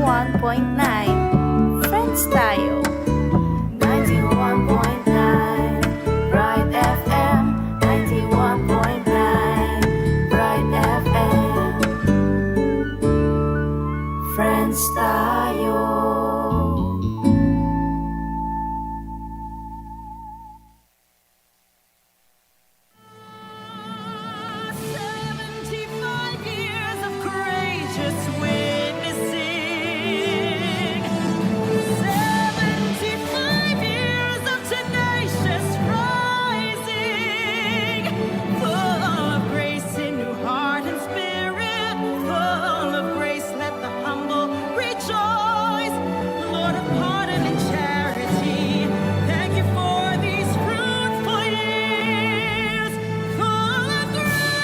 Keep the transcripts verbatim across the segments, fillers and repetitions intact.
one point nine. Friends tayo. Ninety-one point nine. Bright F M. Ninety-one point nine. Bright F M. Friends tayo. Seventy-five years of courageous witnessing. Seventy-five years of tenacious rising. Full of grace in your heart and spirit. Full of grace, let the humble rejoice. Lord of pardon and charity, thank you for these fruitful years, full of grace.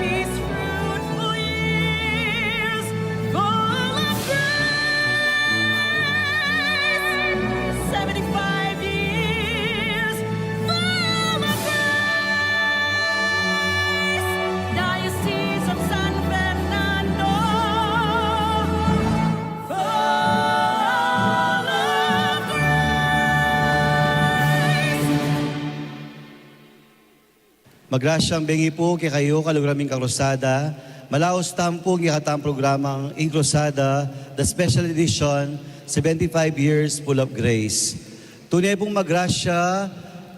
These fruitful years, full of grace. Seventy-five years, full of grace. Diocese of San Fernando, full of grace. Magrasyang bengi pu kekayu, kaluguran ming kakrusada. Malaus tamu pu ing kekatang programang Ing Krusada, the special edition, seventy-five years full of grace. Tune pung magrasya,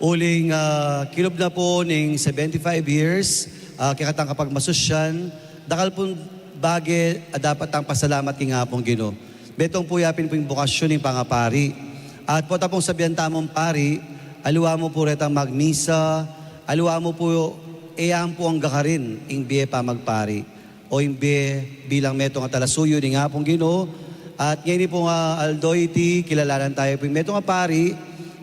uling, ah, kilub na pu ning seventy-five years, ah, kekatang kapagmasusyan, dakal pung bage a dapat tang pasalamat king Apung Ginu. Metung pu ya pin pu ing bokasyon ning pangapari. At potang pung sabian tamung pari, aliwa mu pu retang magmisa, aliwa mu pu, e ya mu pu angga karin ing bie pamagpari o ing bie bilang metung a talasuyu ning Apung Ginu. At ngeni pung, ah, aldo iti, kilalanan tayu pu ing metung a pari,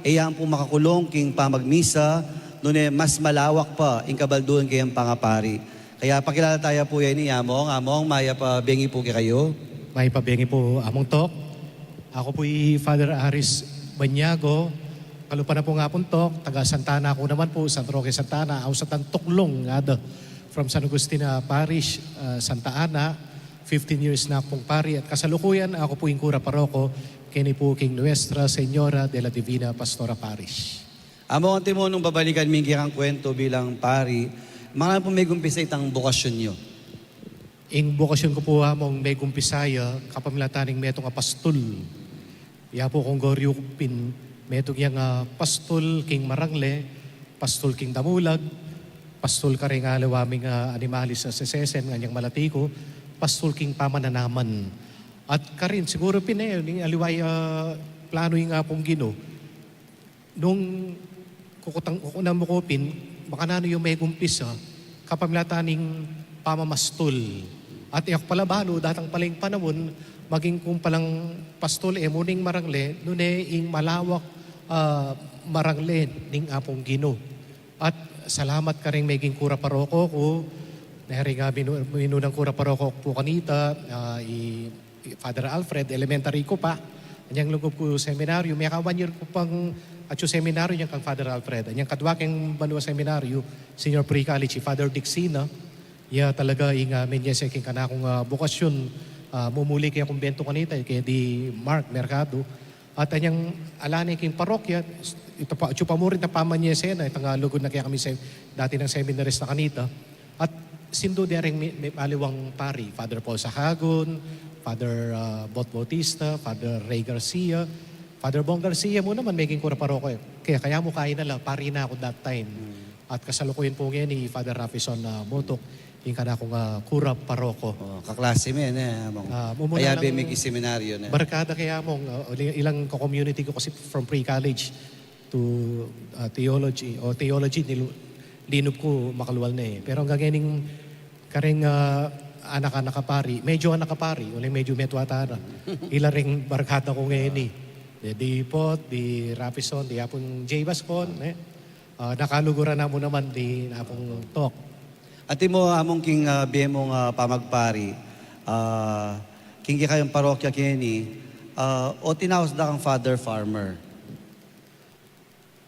e ya mu pu makakulung king pamagmisa, nune mas malawak pa ing kabalduan kayang pangapari. Kaya pakilala tayu pu ya ini, Among. Among, mayap a bengi pu kekayu. Mayap a bengi pu, Among Tok. Aku pu i Father Aris Banyago, kalupa na pung Apung Tok, taga Santa Ana ku naman pu, San Roque, Santa Ana, ausat nang tuklung, ngada, from San Agustin, ah, Parish, ah, Santa Ana, fifteen years na pung pari, at kasalukuyan aku pu ing kura paroko keni pu king Nuestra Señora de la Divina Pastora Parish. Among, antimo nung babalikan mi ing kekang kuwentu bilang pari, makananu pu megumpisa itang bokasyon yu? Ing bokasyon ku pu, Among, megumpisa ya kapamilatan ning metung a pastul. Ya pu kung goryu ku pin, metung yang, ah, pastul king marangle, pastul king damulag, pastul karing aliwa ming, ah, animalis a sesesen, nganyang malati ku, pastul king pamananaman. At karin, siguru pin, e, ning aliwa, ah, planu ning Apung Ginu. Nung kukutang, kukunan mu ku pin, makananu yu megumpisa, kapamilatan ning pamamastul. At e ku pala balu, datang pala ing panaun, maging kung palang pastul, e mu ning marangle, nune ing malawak, ah, marangle ning Apung Ginu. At salamat karing meging kura paroko ku, neri nga minu-, minunang kura paroko ku pu kanita, ah, i i Father Alfred, elementary ku pa. Anyang lugub ku seminaryo, meka one year ku pang atyu seminaryo anyang kang Father Alfred. Anyang kadwa keng banua seminaryo, senior pre-college, i Father Dixina. Ya talaga ing, ah, menyese king kanakung, ah, bokasyon, ah, mumuli kaya kumbentu kanita, kaya di Mark Mercado. At anyang ala ne king parokya, ita pa, atyu pa mu rin ta pamanyese na, itang, ah, lugud na kaya kami se-, dati nang seminarista kanita. At sindu dereng mi-, mi-, aliwang pari, Father Paul Sahagun, Father, ah, Bot Bautista, Father Ray Garcia, Father Bong Garcia mu naman, meging kura paroko e. Kaya, kaya mu kain na la, pari na ku that time. Hmm. At kasalukuyan pu ngeni i Father Raffison, ah, Motok, ing kanakung, ah, kura paroko. O, kaklase mi, ne, Among. Ah, mumuna kaya lang be, meging seminaryo na. Barkada kaya, Among, ah, ilang ka-community ku kasi from pre-college to, ah, theology, o theology, nilu-, linub ku makalwal na e. Pero anggang ngening kareng, ah, anak-anak a pari, medyo anak a pari, uling medyo metua tana. Ila ring barkada ku ngeni. Di, di Pot, di Raffison, di Apung Jay Bascon, e. Ah, nakaluguran na mu naman di Apung Tok. Antimo, Among, king, ah, bie mung, ah, pamagpari, ah, king kekayung parokya keni, ah, o tinaus da kang Father Farmer?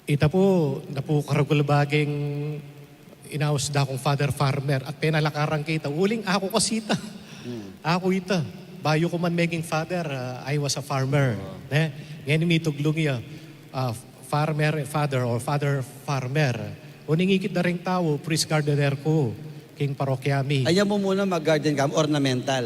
Ita pu, na pu karagul bageng inaus da kung Father Farmer at penalakaran ke ita. Uling aku kasi ita, Aku ita, bayu ku man meging father, ah, I was a farmer, ne? Ngeni mituglung ya, ah, farmer father or father farmer. Uling ikit da ring tau, priest gardener ku, king parokya mi. Anya mu muna mag-garden ka, ornamental.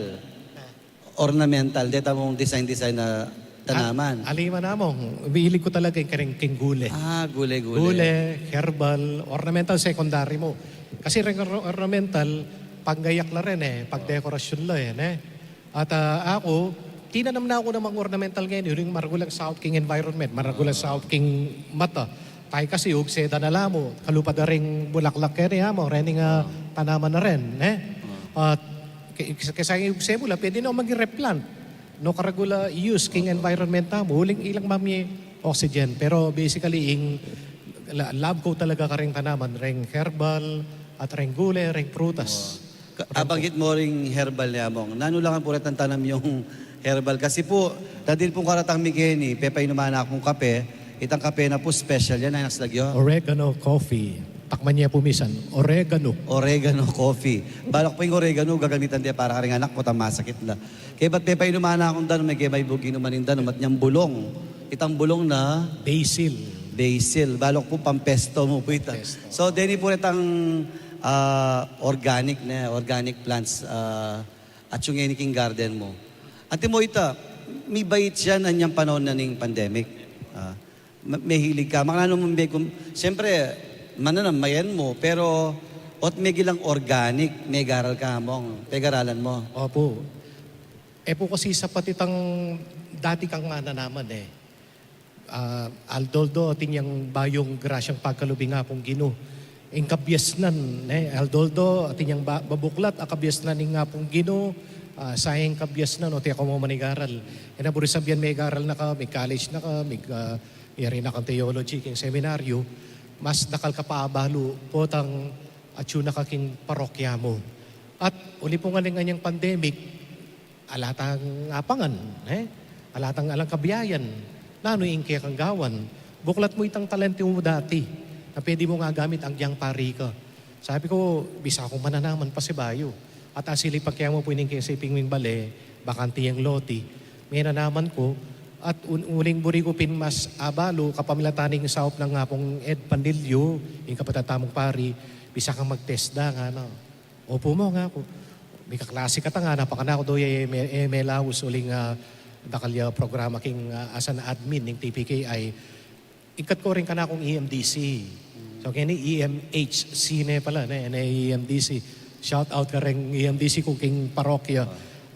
Ornamental, deta mung design-design na tanaman. Ah, aliwa namung, mihilig ku talaga ing karing king gule. Ah, gule-gule. Gule, herbal, ornamental secondary mu. Kasi ring or-, ornamental, panggayak la rin e, pangdekorasyon la e, ne? At, ah, aku, tinanam na ku namang ornamental ngeni, uling maragul ang saup king environment, maragul ang saup king mata. Tamu kasi, ugse da na la mu, kalupa da ring bulaklak keni, ah, mu, rening, ah, tanaman na rin, ne? At ke-, ke-, kesa ugse mu la, pwede na maging replant. No, karagul a use king environment tamu, uling ilang mami oxygen. Pero basically, ing la-, love ku talaga karing tanaman, ring herbal, at ring gule, ring prutas. Ka-, abanggit mu ring herbal ne, Among. Nanu la ngan pu retang tanam yung herbal? Kasi pu, dadal pung karatang mi keni, pepainuman na kung kape, itang kape na pu special yan, ay, naks lagyo. Oregano coffee. Takman ye pu misan, oregano. Oregano coffee. Balak pu ing oregano, gagamitan de para karing anak ku, ta masakit la. Kaya ba't pepainuman na kung danum, e ke mayumu inuman ing danum, at nyang bulung. Itang bulung na basil. Basil. Balak pu pampesto mu pu ita. Pampesto. So, deni pu retang, ah, organic ne, organic plants, ah, atsu ngeni king garden mu. Antimo ita, mibait ya anyang panaun na ning pandemic. Ah, ma-, mehilig ka. Makananu mu me-, kum-, siyempre, mananam, mayen mu, pero ot megilang organic, megaral ka, Among, pegaralan mu. Opu. E pu kasi sapat itang dati kang mananaman e. Ah, aldo-aldo atin yang bayung grasyang pagkalub ning Apung Ginu. Ing kabiasnan, ne, aldo-aldo atin yang ba-, babuklat a kabiasnan ning Apung Ginu, ah, sayang kabiasnan, o, tiya ku mu manigaral. E na buri sabian megaral na ka, mig-college na ka, mig-, ah, yari na kang theology, king seminaryo, mas dakal ka pa abalu, potang atsu na ka king parokya mu. At uli pu ngan ning anyang pandemic, ala tang apangan, e? Ala tang alang kabiayan. Nanu ing kekang gawan? Buklat mu itang talento mu dati na pwede mung agamit agyang pari ka. Sabi ku, bisa kung mananaman pasibayu. At asilipan ke mu pu ining kesiping ming bale, bakante yang lote. Menanaman ku, at un-, uling buri ku pin mas abalu, kapamilatan ning saup nang Apung Ed Panlilio, ing kapatad tamung pari, bisa kang mag-test da, ngana. Opu, Among, ngaku. Mikaklase kata, ngana pa kanaku, do ya e me-, e melaus uling, ah, dakal ya programa king, ah, asan admin ning T P K I. Ikat ku rin kanakung E M D C. So, keni E M H C ne pala, ne, ne E M D C. Shout out karing E M D C ku king parokya.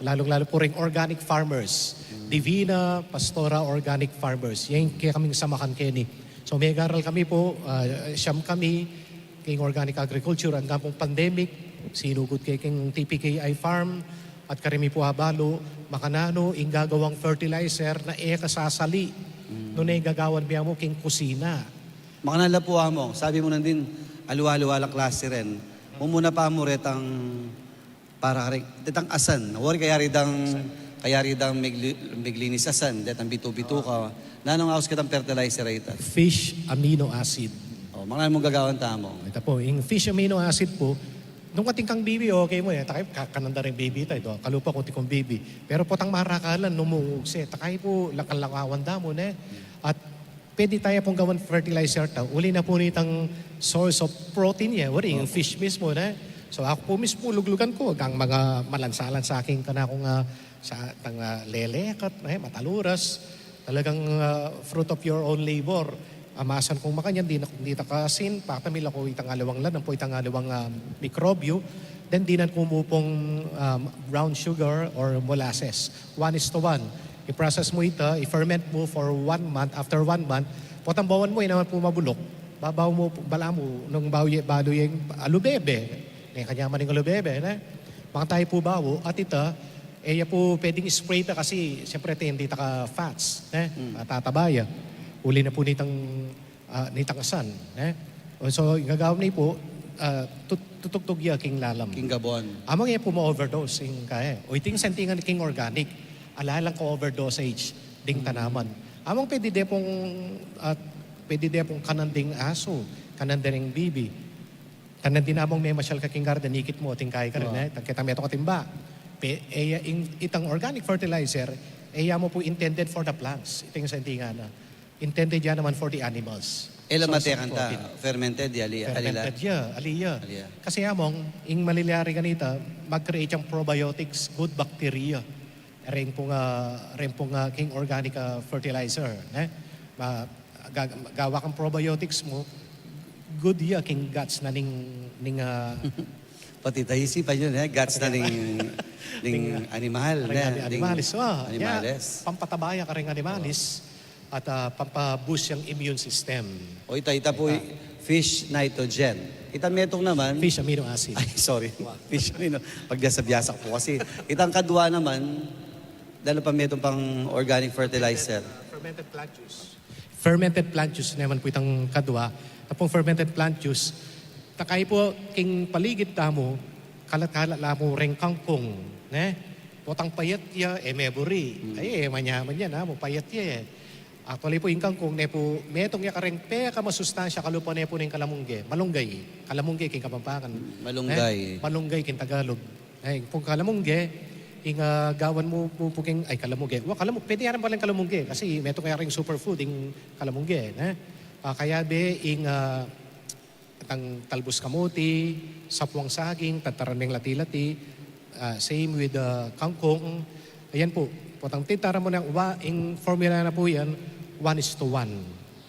Lalung-lalu pu ring organic farmers. Divina Pastora Organic Farmers. Yan kekaming samakan keni. So, megaral kami pu, ah, siyam kami, king organic agriculture, anggang pung pandemic, sinugud ke king T P K I farm, at karimi pu abalu, makananu ing gagawang fertilizer na e kasasali, nune gagawan mi mu king kusina. Makananu la pu, Among, sabi mu nandin, aliwa-aliwa lang klase rin. Mumuna pa mu retang para karing, detang asan. Wari kayari dang, kayari dang migli-, miglinis asan, detang bitu-bitu ka. Nanung aus kitang fertilizer a ita? Fish amino acid. O, makananu mung gagawan ta, Among? Ita pu, ing fish amino acid pu, nung atin kang bibi, okay mu, e, takay, ka-, kanan da ring bibi tayu, do, kalupa ku atin kung bibi. Pero potang marakalan, nung mugse, takay pu, lakal-lakawan da mu, ne? At pwede taya pung gawan fertilizer ta. Uli na pu nitang source of protein ya, wari, ing fish mismu, ne? So, aku pu mismu, luglugan ku, agang mga malansa-lansa king kanakung, ah, sa, tang, ah, lelekat, ne? Mataluras. Talagang, ah, fruit of your own labor. Amasan kung makanyan, di na, di ta kasin, patamil aku itang aliwang lan, ampo itang aliwang, ah, mikrobyo. Then, dinan ku mu pung, um, brown sugar or molasses. One is to one. I-process mu ita, i-ferment mu for one month. After one month, potang bawan mu, e naman pu mabuluk. Babaw mu, balamu, nung baw ye, balu yeng alubebe. Ne, kanyaman ing alubebe, ne? Makatayu pu bawu, at ita, e ya pu pwedeng spray ta kasi, siyempre, ita, hindi ta ka fats, ne? Matataba ya. Uli na pu nitang ah, nitang asan, ne? O, so, ing gagawan mi pu, ah, tut-, tutugtug ya king lalam. King gabon. Amang e pu ma-overdose ing kaya. O, iti ing santingan king organic. Ala lang ka-overdosage ding tanaman. Amang pwede de pung, ah, pwede de pung kanan ding asu, kanan ding bibi. Kanan din amang memasyal ka king garden, ikit mu, atin kaya karin, e? Tang kita metung atin ba? Pe, e, ing, itang organic fertilizer, e ya mu pu intended for the plants. Ita ing santingan na. Intended ya naman for the animals. E la, so, matekan ta, fermented, ya, ali, ali la. Fermented ya, ali ya. Ali ya. Kasi among, ing malilyari kanita, mag-create yang probiotics, good bacteria. Reng pung, ah, reng pung, ah, king organic, ah, fertilizer, eh? Ma-, ga-, gawa kang probiotics mu, good ya king guts na ning, ning, ah, Pati tayu, isipan yu, eh, guts na ning, ning animal, ning animalis. Pampataba ya kareng animalis at, ah, pampa-boost yang immune system. O, ita, ita pu, fish nitrogen. Ita metung naman. Fish amino acid. Ay, sorry. Fish amino. Pagbiasa-biasa ku pu kasi. Itang kadwa naman, dala pa metung pang organic fertilizer. Fermented plant juice. Fermented plant juice naman pu itang kadwa. Tapung fermented plant juice, takay pu king paligid tamu, kalat-kalat la mu reng kangkung, ne? Potang payat ya, e me buri. Ay, e, manyaman ya, ne? Mu payat ya, e. Actually pu, ing kangkung ne pu, metung ya kareng pekamasustansya kalupa ne pu ning kalamungge. Malunggay. Kalamungge king Kapampangan. Malunggay. Ne? Malunggay king Tagalog. Ay, pung kalamungge, ing, ah, gawan mu, mu pu king, ay, kalamungge. Wa, kalamu-, pwede ya rin pala ing kalamungge, kasi metung ya ring superfood, ing kalamungge, ne? Ah, kayabe, ing, ah, itang talbus kamuti, sapwang saging, tataran meng lati-lati, ah, same with, ah, kangkung. Ayan pu, potang titaran mu na, wa, ing formula na pu yan, one is to one.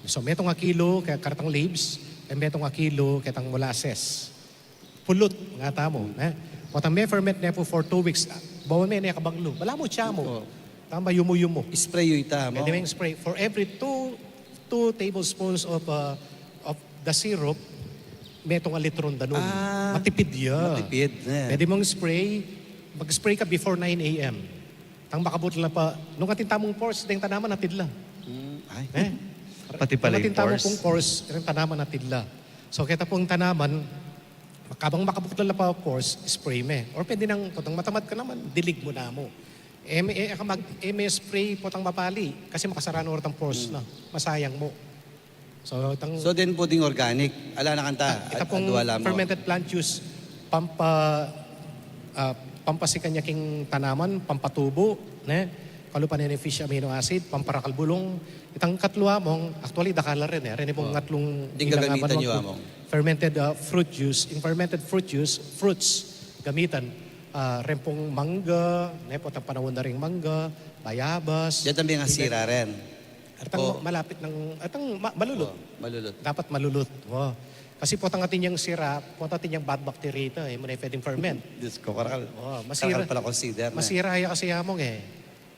So, metung a kilo, kaya karetang leaves, and metung a kilo, kaya tang molasses. Pulut, nga tamu, eh. Potang me-ferment ne pu for two weeks, ah, bawan me ne kabanglu. Balamu tiya mu. Oo. Tama, yumu-yumu. Spray yu ita, mo? Pwede meng spray. For every two, two tablespoons of, uh, of the syrup, metung a litron danum. Ah, matipid ya. Matipid, eh. Pwede mong spray, mag-spray ka before nine A M. Tang makabutla pa, nung atin tamung pores, deng tanaman atid la. Mm, ay. Eh? Pati pala yung pores. Nung atin tamung pores, deng tanaman atid la. So, keta pung tanaman, kabang makabutla la pa, of course, spray me. Or pwede nang, potang matamad ka naman, dilig mu na mu. E me, e, e ka mag-, e me spray potang mapali, kasi makasara no retang pores na. Masayang mu. So, itang So, then pu ding organic, ala na kanta, ita pung fermented plant juice, pampa-, ah, pampasikan ya king tanaman, pampatubu, ne? Kalupa ne ning fish amino acid, pamparakal bulung. Itang katlu among, actually, dakal la rin, e. Rin pung katlung ding gagamitan yu, among. Fermented, ah, fruit juice. Ing fermented fruit juice, fruits, gamitan, ah, rin pung mangga, ne, potang panaun na ring mangga, bayabas. Dyan tambi nga sira rin. Atang malapit nang, atang ma-, malulut. O, malulut. Dapat malulut. O. Kasi potang atin yang sira, potang atin yang bad bacteria ita, e, mu ne pwedeng ferment. Diyos ko, karakal. O, masira. Karakal pala consider na. Masira ya kasi among, e.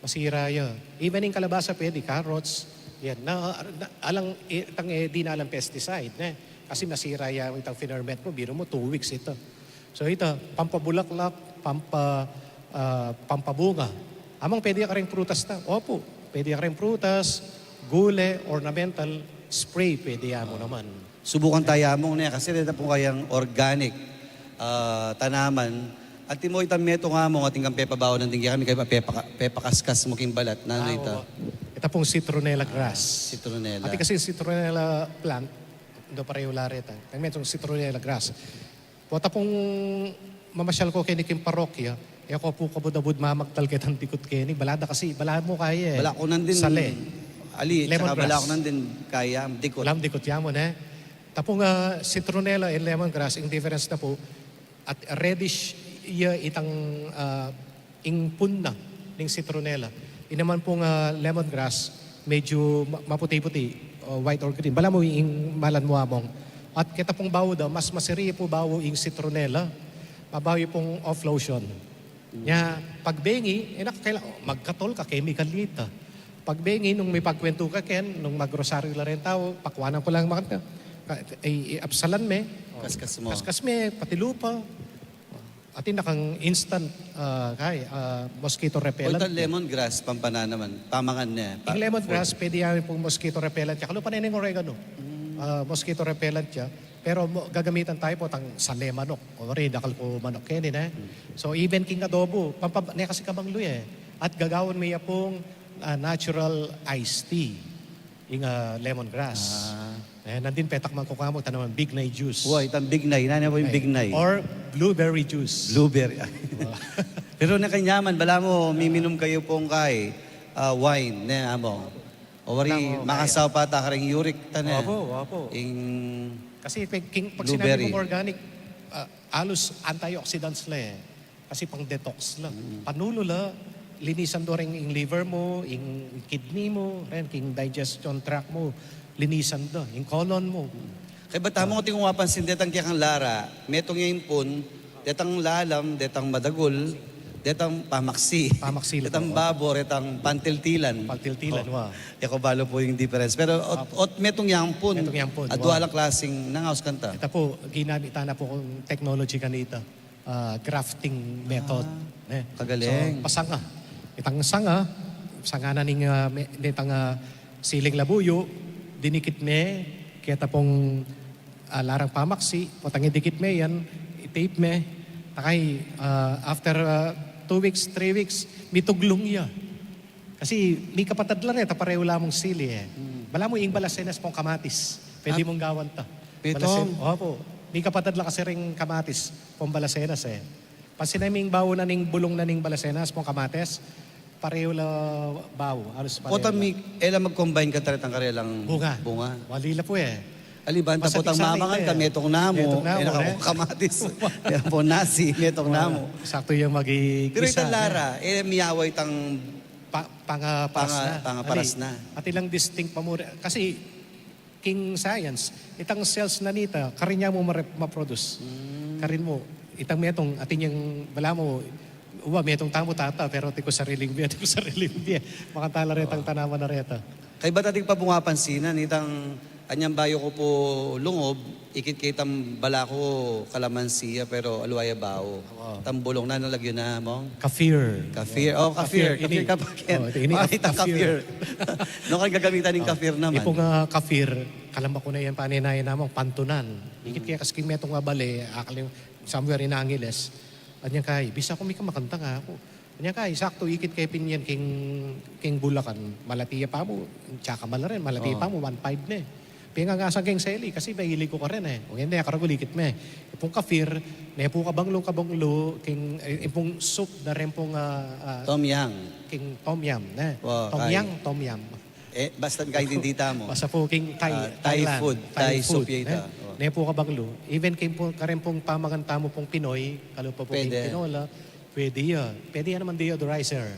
Masira ya. Even ing kalabasa pwede, carrots. Yan. Na, na, alang, e, tang, e, di na alang pesticide, ne? Kasi masira ya itang finerment mu, biro mu, two weeks ita. So, ita, pampabulaklak, pampa-, ah, pampabunga. Among pwede ya kareng prutas ta? Opu, pwede ya kareng prutas, gule, ornamental, spray, pwede ya mu naman. Subukan taya among, ne, kasi reta pung kayang organic, ah, tanaman. At imo itang metung among, atin kang pepabawan nandin kekami, kaya pepaka-, pepakaskas mu king balat, nanu ita? Ah, oo. Ita pung citronella grass. Citronella. Atin kasi citronella plant, do pareho la reta. Itang metung citronella grass. Pota pung mamasyal ku keni king parokya, e ku pu kabud-abud mamagtal ketang dikut keni. Bala da kasi, bala mu kaya e. Bala ku nandin, sale. Ali, lemon grass. Bala ku nandin kaya, dikut. Bala mu dikut ya mu, ne? Ita pung, ah, citronella and lemongrass, ing difference na pu, at reddish ya itang, ah, ing pun na ning citronella. Ing naman pung, ah, lemongrass, medyo ma-, maputi-puti, o white or green. Bala mu ing malan mu among. At keta pung bau da, mas masiri pu bau ing citronella. Mabau pung off lotion. Nya, pagbengi, e na ka kaila-, o, magkatol ka, chemical ita. Pagbengi, nung mipagkwentu ka ken, nung magrosaryu la reng tau, pakuanan ku lang makan ka. Ka-, i-, i-, apsalan me. O, kaskas mu. Kaskas me, pati lupa. Atin na kang instant, ah, kay, ah, mosquito repellent. O, itang lemongrass, pampana naman. Pamangan ne. Ing lemongrass, pwede ya pung mosquito repellent ya. Kalupa ne ning oregano. Ah, mosquito repellent ya. Pero mo-, gagamitan tayu potang sale manok. O, ri, dakal ku manok keni, ne? So, even king adobo, pampa-, ne kasi kabanglu e. At gagawan me ya pung, ah, natural iced tea. Ing, ah, lemongrass. Ah. E, nandin petakman ku kamu, tanaman, bignay juice. Wa, itang bignay. Nanu pu ing bignay? Or blueberry juice. Blueberry. Wa. Pero ne kanyaman, balamu miminum kayu pung kai, ah, wine, ne, Among? O wari, makasawa pa ta kareng uric ta, ne? Opo, opo. Ing kasi pag, king, pag sinabi mung organic, ah, alus antioxidants la, e. Kasi pang-detox la. Panulu la, linisan do reng ing liver mu, ing kidney mu, ren, king digestion tract mu, linisan do, ing colon mu. Kaybat, Among, atin kung mapansin, detang kekang lara, metung ya ing pun, detang lalam, detang madagul, detang pamaksi. Pamaksi, detang babo, detang pantiltilan. Pantiltilan, wa. E ku balu pu ing difference. Pero ot, ot metung yang pun. Metung yang pun, wa. Adua lang klaseng nangaus kanita. Ita pu, ginamit ta na pu kung technology kanita. Ah, grafting method, ne? Kagaling. So, pasanga. Itang sanga, sanga na ning, ah, me-, nitang, ah, siling labuyu, dinikit me, keta pung, ah, larang pamaksi, potang idikit me yan, i-tape me, takay, ah, after, ah, two weeks, three weeks, mituglung ya. Kasi mikapatad la reta, parehu la mung sili, e. Balamu ing balasenas pung kamatis. Pwede mung gawan ta. Balasen-, opo. Mikapatad la kasi ring kamatis pung balasenas, e. Pansinan mu ing bau na ning bulung na ning balasenas pung kamatis, parehu la bau, alus parehu la. Potang mi-, e la mag-combine keta retang karelang bunga. Bunga. Wali la pu, e. Aliban ta potang mamangan ka, metung namu, metung namu, e, kamatis. Yan pu, nasi, metung namu. Saktu yang magigisa, ne? Pero itang lara, e, miyawa itang Pa-, pangaparas na. Pangaparas na. Atin lang distinct pa mu re-, kasi king science, itang cells na nita, karin ya mu mare-, ma-produce. Karin mu, itang metung, atin yang, balamu, wa, metung tamu tata, pero atin ku sariling bie, atin ku sariling bie. Makanta la retang tanaman na reta. Kaybat atin pa pung mapansinan, itang anyang bayu ku pu lungub, ikit ke itang balaku kalamansi ya, pero aliwa ya bau. Itang bulung na, nanu lagyu na, Among? Kaffir. Kaffir. O, kaffir. Kaffir, ini. Kaffir ka pa, Ken. O, ini, itang kaffir. Nanu kang gagamitan ning kaffir naman? Ipung, ah, kaffir, kalambaku na yang paninayan namung pantunan. Ikit ke kasi king metung a bale, akal yang somewhere in Angeles. Anyang kai, bisa ku mika makanta nga aku. Anyang kai, saktu ikit ke pin yan king, king Bulacan. Malati ya pa mu, tsaka mala rin, malati ya pa mu, one five ne. Pingangasan keng seli, kasi mahilig ku karin, e. O, ine, karagul ikit me. Ipung kaffir, ne pu kabanglu, kabanglu, king, e, ipung soup, da rin pung, ah, ah, tom yum. King tom yum, ne? Tom yum, tom yum. E, basta kaintindi tamu. Basta pu king Thai, ah, Thai Thailand, food, Thai soup, ne? Ita. O. Ne pu kabanglu. Even king pu-, karin pung pamangan tamu pung Pinoy, kalupa pu king tinola, pwede ya. Pwede ya naman deodorizer.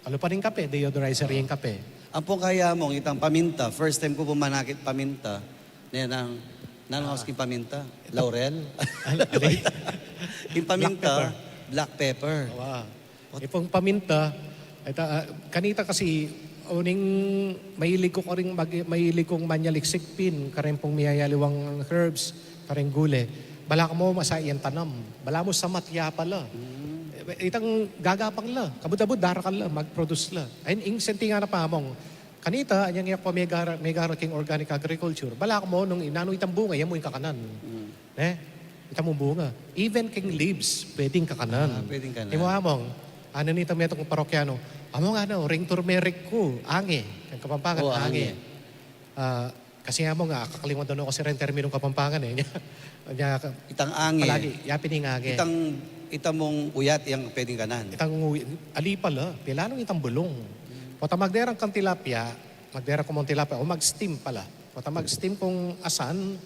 Kalupa ning kape, deodorizer ing kape. Ampong kaya, Among, itang paminta, first time ku pu manakit paminta. Ne, nanu, nanu aus king paminta? Laurel? Ing paminta, black pepper. Wa. Ipung paminta, ita, ah, kanita kasi, uling mahilig ku karing mag-, mahilig kung manyaliksik pin, karin pung miyayaliwang herbs, karing gule. Balamu masa yang tanam. Balamu samat ya pala. Itang gagapang la, kabud-abud darakal la, mag-produce la. Ay, ing senti nga na pa, Among, kanita, anyang ya pa megara, megara king organic agriculture. Balamu nung inanu itang bunga, yan mu ing kakanan. Ne? Ita mung bunga. Even king leaves, pwedeng kakanan. Ah, pwedeng kakanan. Imo, Among, anu nita metung parokya, no? Among, anu, ring turmeric ku, ange. King Kapampangan, ange. Ah, kasi, Among, akakalimutan ku kasi ring terminong Kapampangan, e. Itang ange. Palagi, yapin ing ange. Itang, itang mung uyat, yang pwedeng kanan. Itang uy-, ali pala, pilanung itang bulung. Potang magderang kang tilapia, magderang kung tilapia, o mag-steam pala. Potang mag-steam kung asan,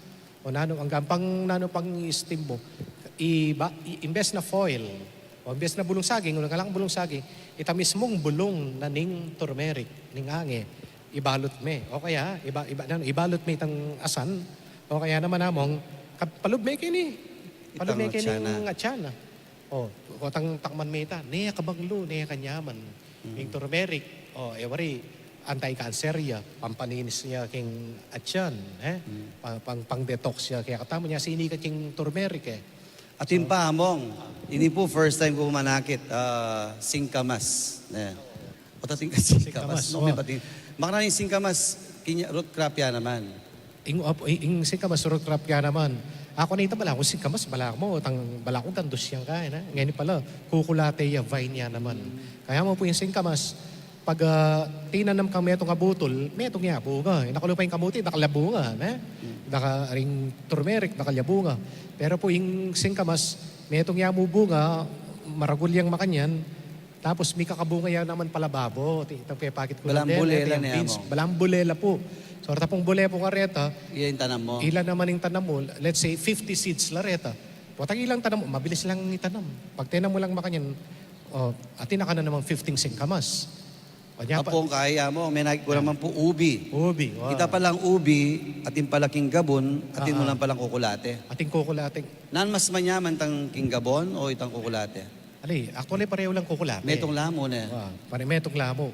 o nanu, anggang pang nanu pang i-steam mu. Iba, i-, imbes na foil, o imbes na bulung saging, o nung alang bulung saging, ita mismung bulung na ning turmeric, ning ange, ibalut me. O kaya, iba, iba, nanu, ibalut me itang asan, o kaya naman, Among, kab-, palub me keni. Palub me keni ning atyan. O, potang takman me ita, ne kabanglu, ne kanyaman. Ing turmeric, o, e wari, anti-cancer ya, pampalinis ya king atyan, e? Pa-, pang, pang-detox ya, kaya katamu nya sinikat king turmeric, e. Atin pa, Among, ini pu first time ku manakit, ah, singkamas, e. Patating ka singkamas, singkamas, no, o. Makananu ing singkamas, kenya, root crop ya naman. Ing, op-, ing, ing singkamas root crop ya naman. Aku nita, balaku singkamas, balaku, tang, balaku tang dusyan ka, e, na? Ngeni pala, kukulate ya, vine ya naman. Kaya mu pu ing singkamas, pag, ah, tinanam kang metung a butul, metung ya bunga. Ing nakalupa ing kamuti, dakal ya bunga, ne? Daka-, ring turmeric, dakal ya bunga. Pero pu ing singkamas, metung ya mu bunga, maragul yang makanyan, tapos mika kabunga ya naman pala babo, ti-, itang pepakit ku lang din, ito yang beans, balang bule la pu. So, reta pung bule pu kareta, ila naman ing tanam mu, let's say, fifty seeds la reta. Potang ilang tanam mu, mabilis lang itanam. Pag tenam mu lang makanyan, o, atin na ka na namang fifty singkamas. Kanya pa. Apong kaya mo, may nakikita naman po ubi. Ubi, wa. Ita palang ubi, atin pala king gabon, atin mo lang palang kukulate. Atin kukulate. Nan mas manyaman tang king gabon o itang kukulate? Ali, actually, pareho lang kukulate. Metung la mu ne. Wa, pare, metung la mu.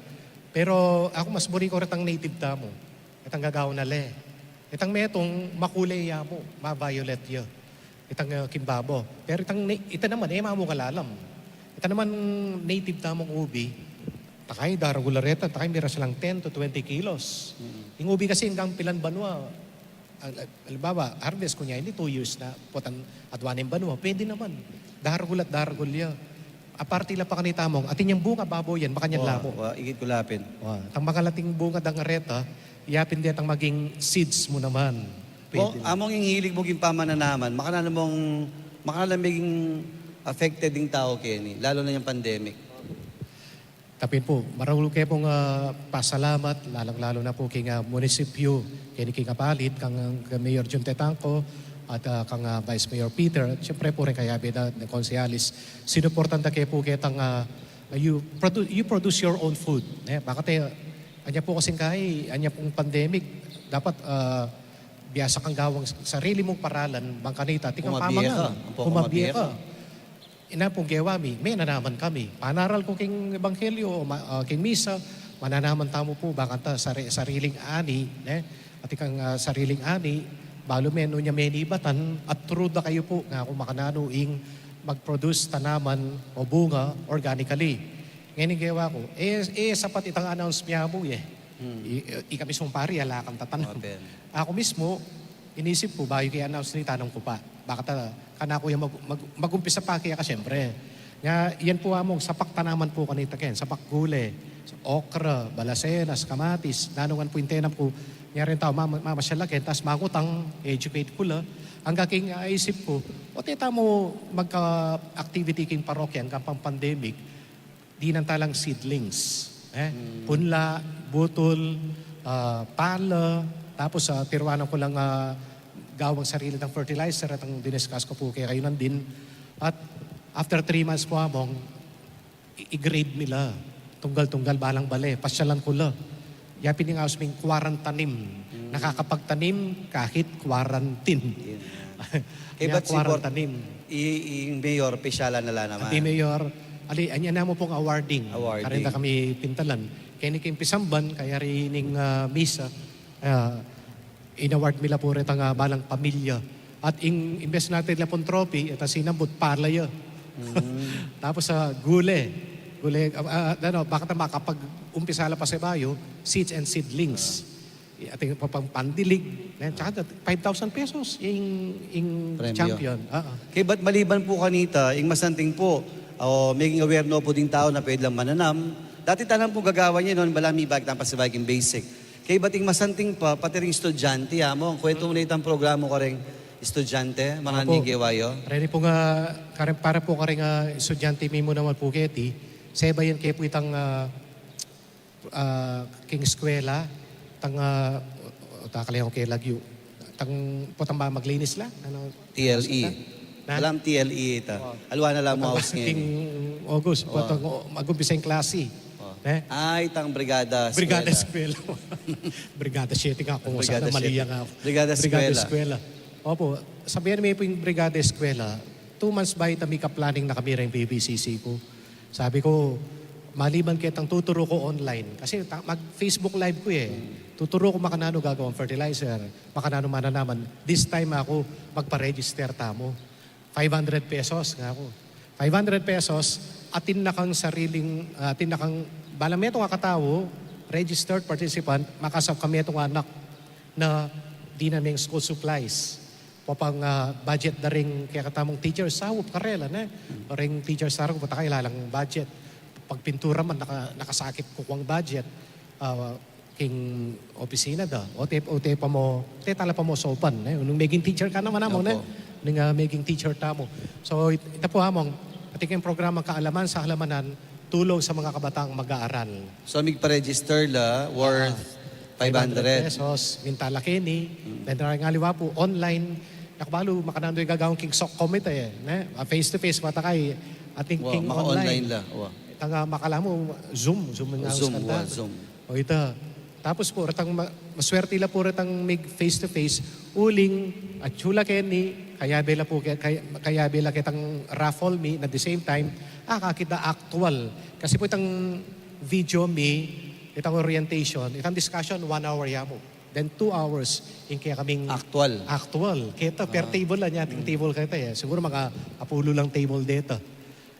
Pero aku mas buri ku retang native tamu. Itang gagawan na le. Itang metung makule ya mu, ma-violet ya. Itang, ah, king babo. Pero itang na-, ita naman, e mamu kalalam. Ita naman native tamung ubi. Takay, daragul la reta, takay miras lang ten to twenty kilos. Mm. Ing ubi kasi anggang pilan banua, al-, al-, halimbawa, harvest ku nya ini, two years na, potang adua ning banua, pwede naman. Daragul at daragul ya. Aparte la pa kanita mong, atin yang bunga, babo yan, makanyan la mu. Wa, igit ku la pin. Wa, tang makalating bunga dang reta, yapin detang maging seeds mu naman. Pwede na. Among ing hilig mu king pamananaman, makananu mong, makananu meging affected ding tau keni, lalo na yang pandemic? Tapin pu, maragul ke pung, ah, pasalamat, lalung-lalu na pu king, ah, munisipyu, keni king Apalit, kang, kang Mayor Jun Tetangco, at, ah, kang, ah, Vice Mayor Peter, at siyempre pu rin kay Abida, na konsehalis, sinuportan da ke pu ketang, ah, you produ-, you produce your own food, ne? Bakit e, anya pu kasing kay, anya pung pandemic, dapat, ah, biasa kang gawang sarili mung paralan, bang kanita, atin kang pamangan, kumabie ka. Ina pung gewa mi, menanaman kami. Panaral ku king ebanghelyo, o ma-, ah, king misa, mananaman tamu pu, bakanta sari-, sariling ani, ne? Atin kang, ah, sariling ani, balu me nunya menibatan, at turu da kayu pu, ngaku, makananu ing mag-produce tanaman o bunga organically. Ngeni ing gewa ku, e, e sapat itang announce mi amu, e. Hmm. I, i, ika mismung pari, ala kang tatanam. Open. Aku mismu, inisip ku, bayu ke i-announce ini, tanam ku pa. Bakanta, kanaku yang mag-, mag-, mag-umpisa pa kaya ka, siyempre. Nga, yan pu among sapak tanaman pu kanita ken, sapak gule, okra, balasenas, kamatis, nanu ngan pu ing tenam ku, nya rin tau, mama-, mamasyal la ken, tas mangutang, educate ku la. Angga king, ah, isip ku, o, te tamu magka-activity king parokya, anggang pang pandemic, dinan ta lang seedlings, e? Hmm. Punla, butul, ah, pala, tapos, ah, tiruanan ku lang, ah, gawang sarili tang fertilizer at ang diniscuss ku pu kekayu nandin. At after three months pu among, i-, i-grade mi la. Tunggal-tunggal, balang bale, pasyalan ku la. Yapin ing aus ming quarantanim. Hmm. Nakakapagtanim kahit quarantine. Yun. Kaya kaya quarantanim. I, ing mayor, pasyalan na la naman. Ati mayor, ali, anya namu pung awarding. Awarding. Karin da kami pintalan. Keni king pisamban, kayari ning, ah, misa, ah, in-award mi la pu retang, ah, balang pamilya. At ing, imbes na atin la pung trophy, ita sinambut pala ya. Mm. Tapos, ah, gule. Gule, ah, ah, ano, bakanta makapag-umpisa la pasibayu, seeds and seedlings. Ah. Atin pa pang pandilig, e, tsaka five thousand pesos, ing, ing premyo. Champion. Ah, ah. Kaybat maliban pu kanita, ing masanting pu, o, maging aware no pu ding tau na pwede lang mananam. Dati tanam pu gagawan ya, no, bala mi balik tang pasibayu king basic. Kaybat ing masanting pa, pati ring estudyante, among, kwentu mu na itang programa karing estudyante, makananu ing gewa yu? Reni pu nga, karing, para pu karing, ah, estudyante mi mu naman pu keti, sebayan ke pu itang, ah, ah, king eskwela, tang, ah, o, takal yang ke lagyu. Tang, potang ba maglinis la? Ano? T L E. Na? Alam, T L E ita. O. Aliwa na la mu aus ngeni. King August, o, potang, o, mag-umpisa ing klasi. O. E? Ay, tang Brigada Eskwela. Brigada Eskwela. Brigada Siete nga ku, Brigada sana mali Siete. Yang aku. Brigada Eskwela. Brigada Eskwela. Opo, sabihan mi pu ing Brigada Eskwela, two months bayu ita mika-planning na kami reng B B C C ku. Sabi ku, maliban ketang tuturu ku online, kasi ta-, mag-Facebook Live ku e. Hmm. Tuturu ku makananu gagawang fertilizer, makananu mananaman. This time aku, magpa-register tamu. Five hundred pesos, ngaku. Five hundred pesos, atin na kang sariling, ah, atin na kang, bala metung a katau, registered participant, makasaup ka metung a anak na dinan meng school supplies. Pang, ah, budget da ring kekatamung teacher, saup karela, ne? Hmm. Ring teacher sa ku, potang kailangan budget. Pagpintura man, naka-, nakasakit ku kung budget. Ah, king opisina da. O te, o te pa mo, te tala pa mo saupan, ne? Nung maging teacher ka naman, among, ne? Opo. Nung, ah, maging teacher tamu. So, it-, ita pu among, Atin keng programang Kaalaman sa Halamanan, tulong sa mga kabatang mag-aaral. So, migpa-register la, worth Ah, five hundred. Five hundred pesos, minta la keni. Mm. Then, nga liwa pu, online. Aku balu, makananu ing gagawan king SOCCOM ita e, ne? Ah, face to face, mata kay, atin Wa, king maka-online online. La. Wa. Itang, ah, makalamu, Zoom, Zoom nga Zoom, usan wa, ta. Zoom. O ita. Tapos pu, retang ma-, maswerti la pu retang mig face to face, uling, atyu la keni, kayabe la pu ke-, kay-, kayabe la ketang raffle mi, na at the same time, ah, akakit da aktual. Kasi pu itang video mi, itang orientation, itang discussion, one hour ya mu. Then two hours, ing kekaming Aktual. Aktual. Keta, per Ah. table la, nya atin Mm. table keta e. Siguru maka apulu lang table deta.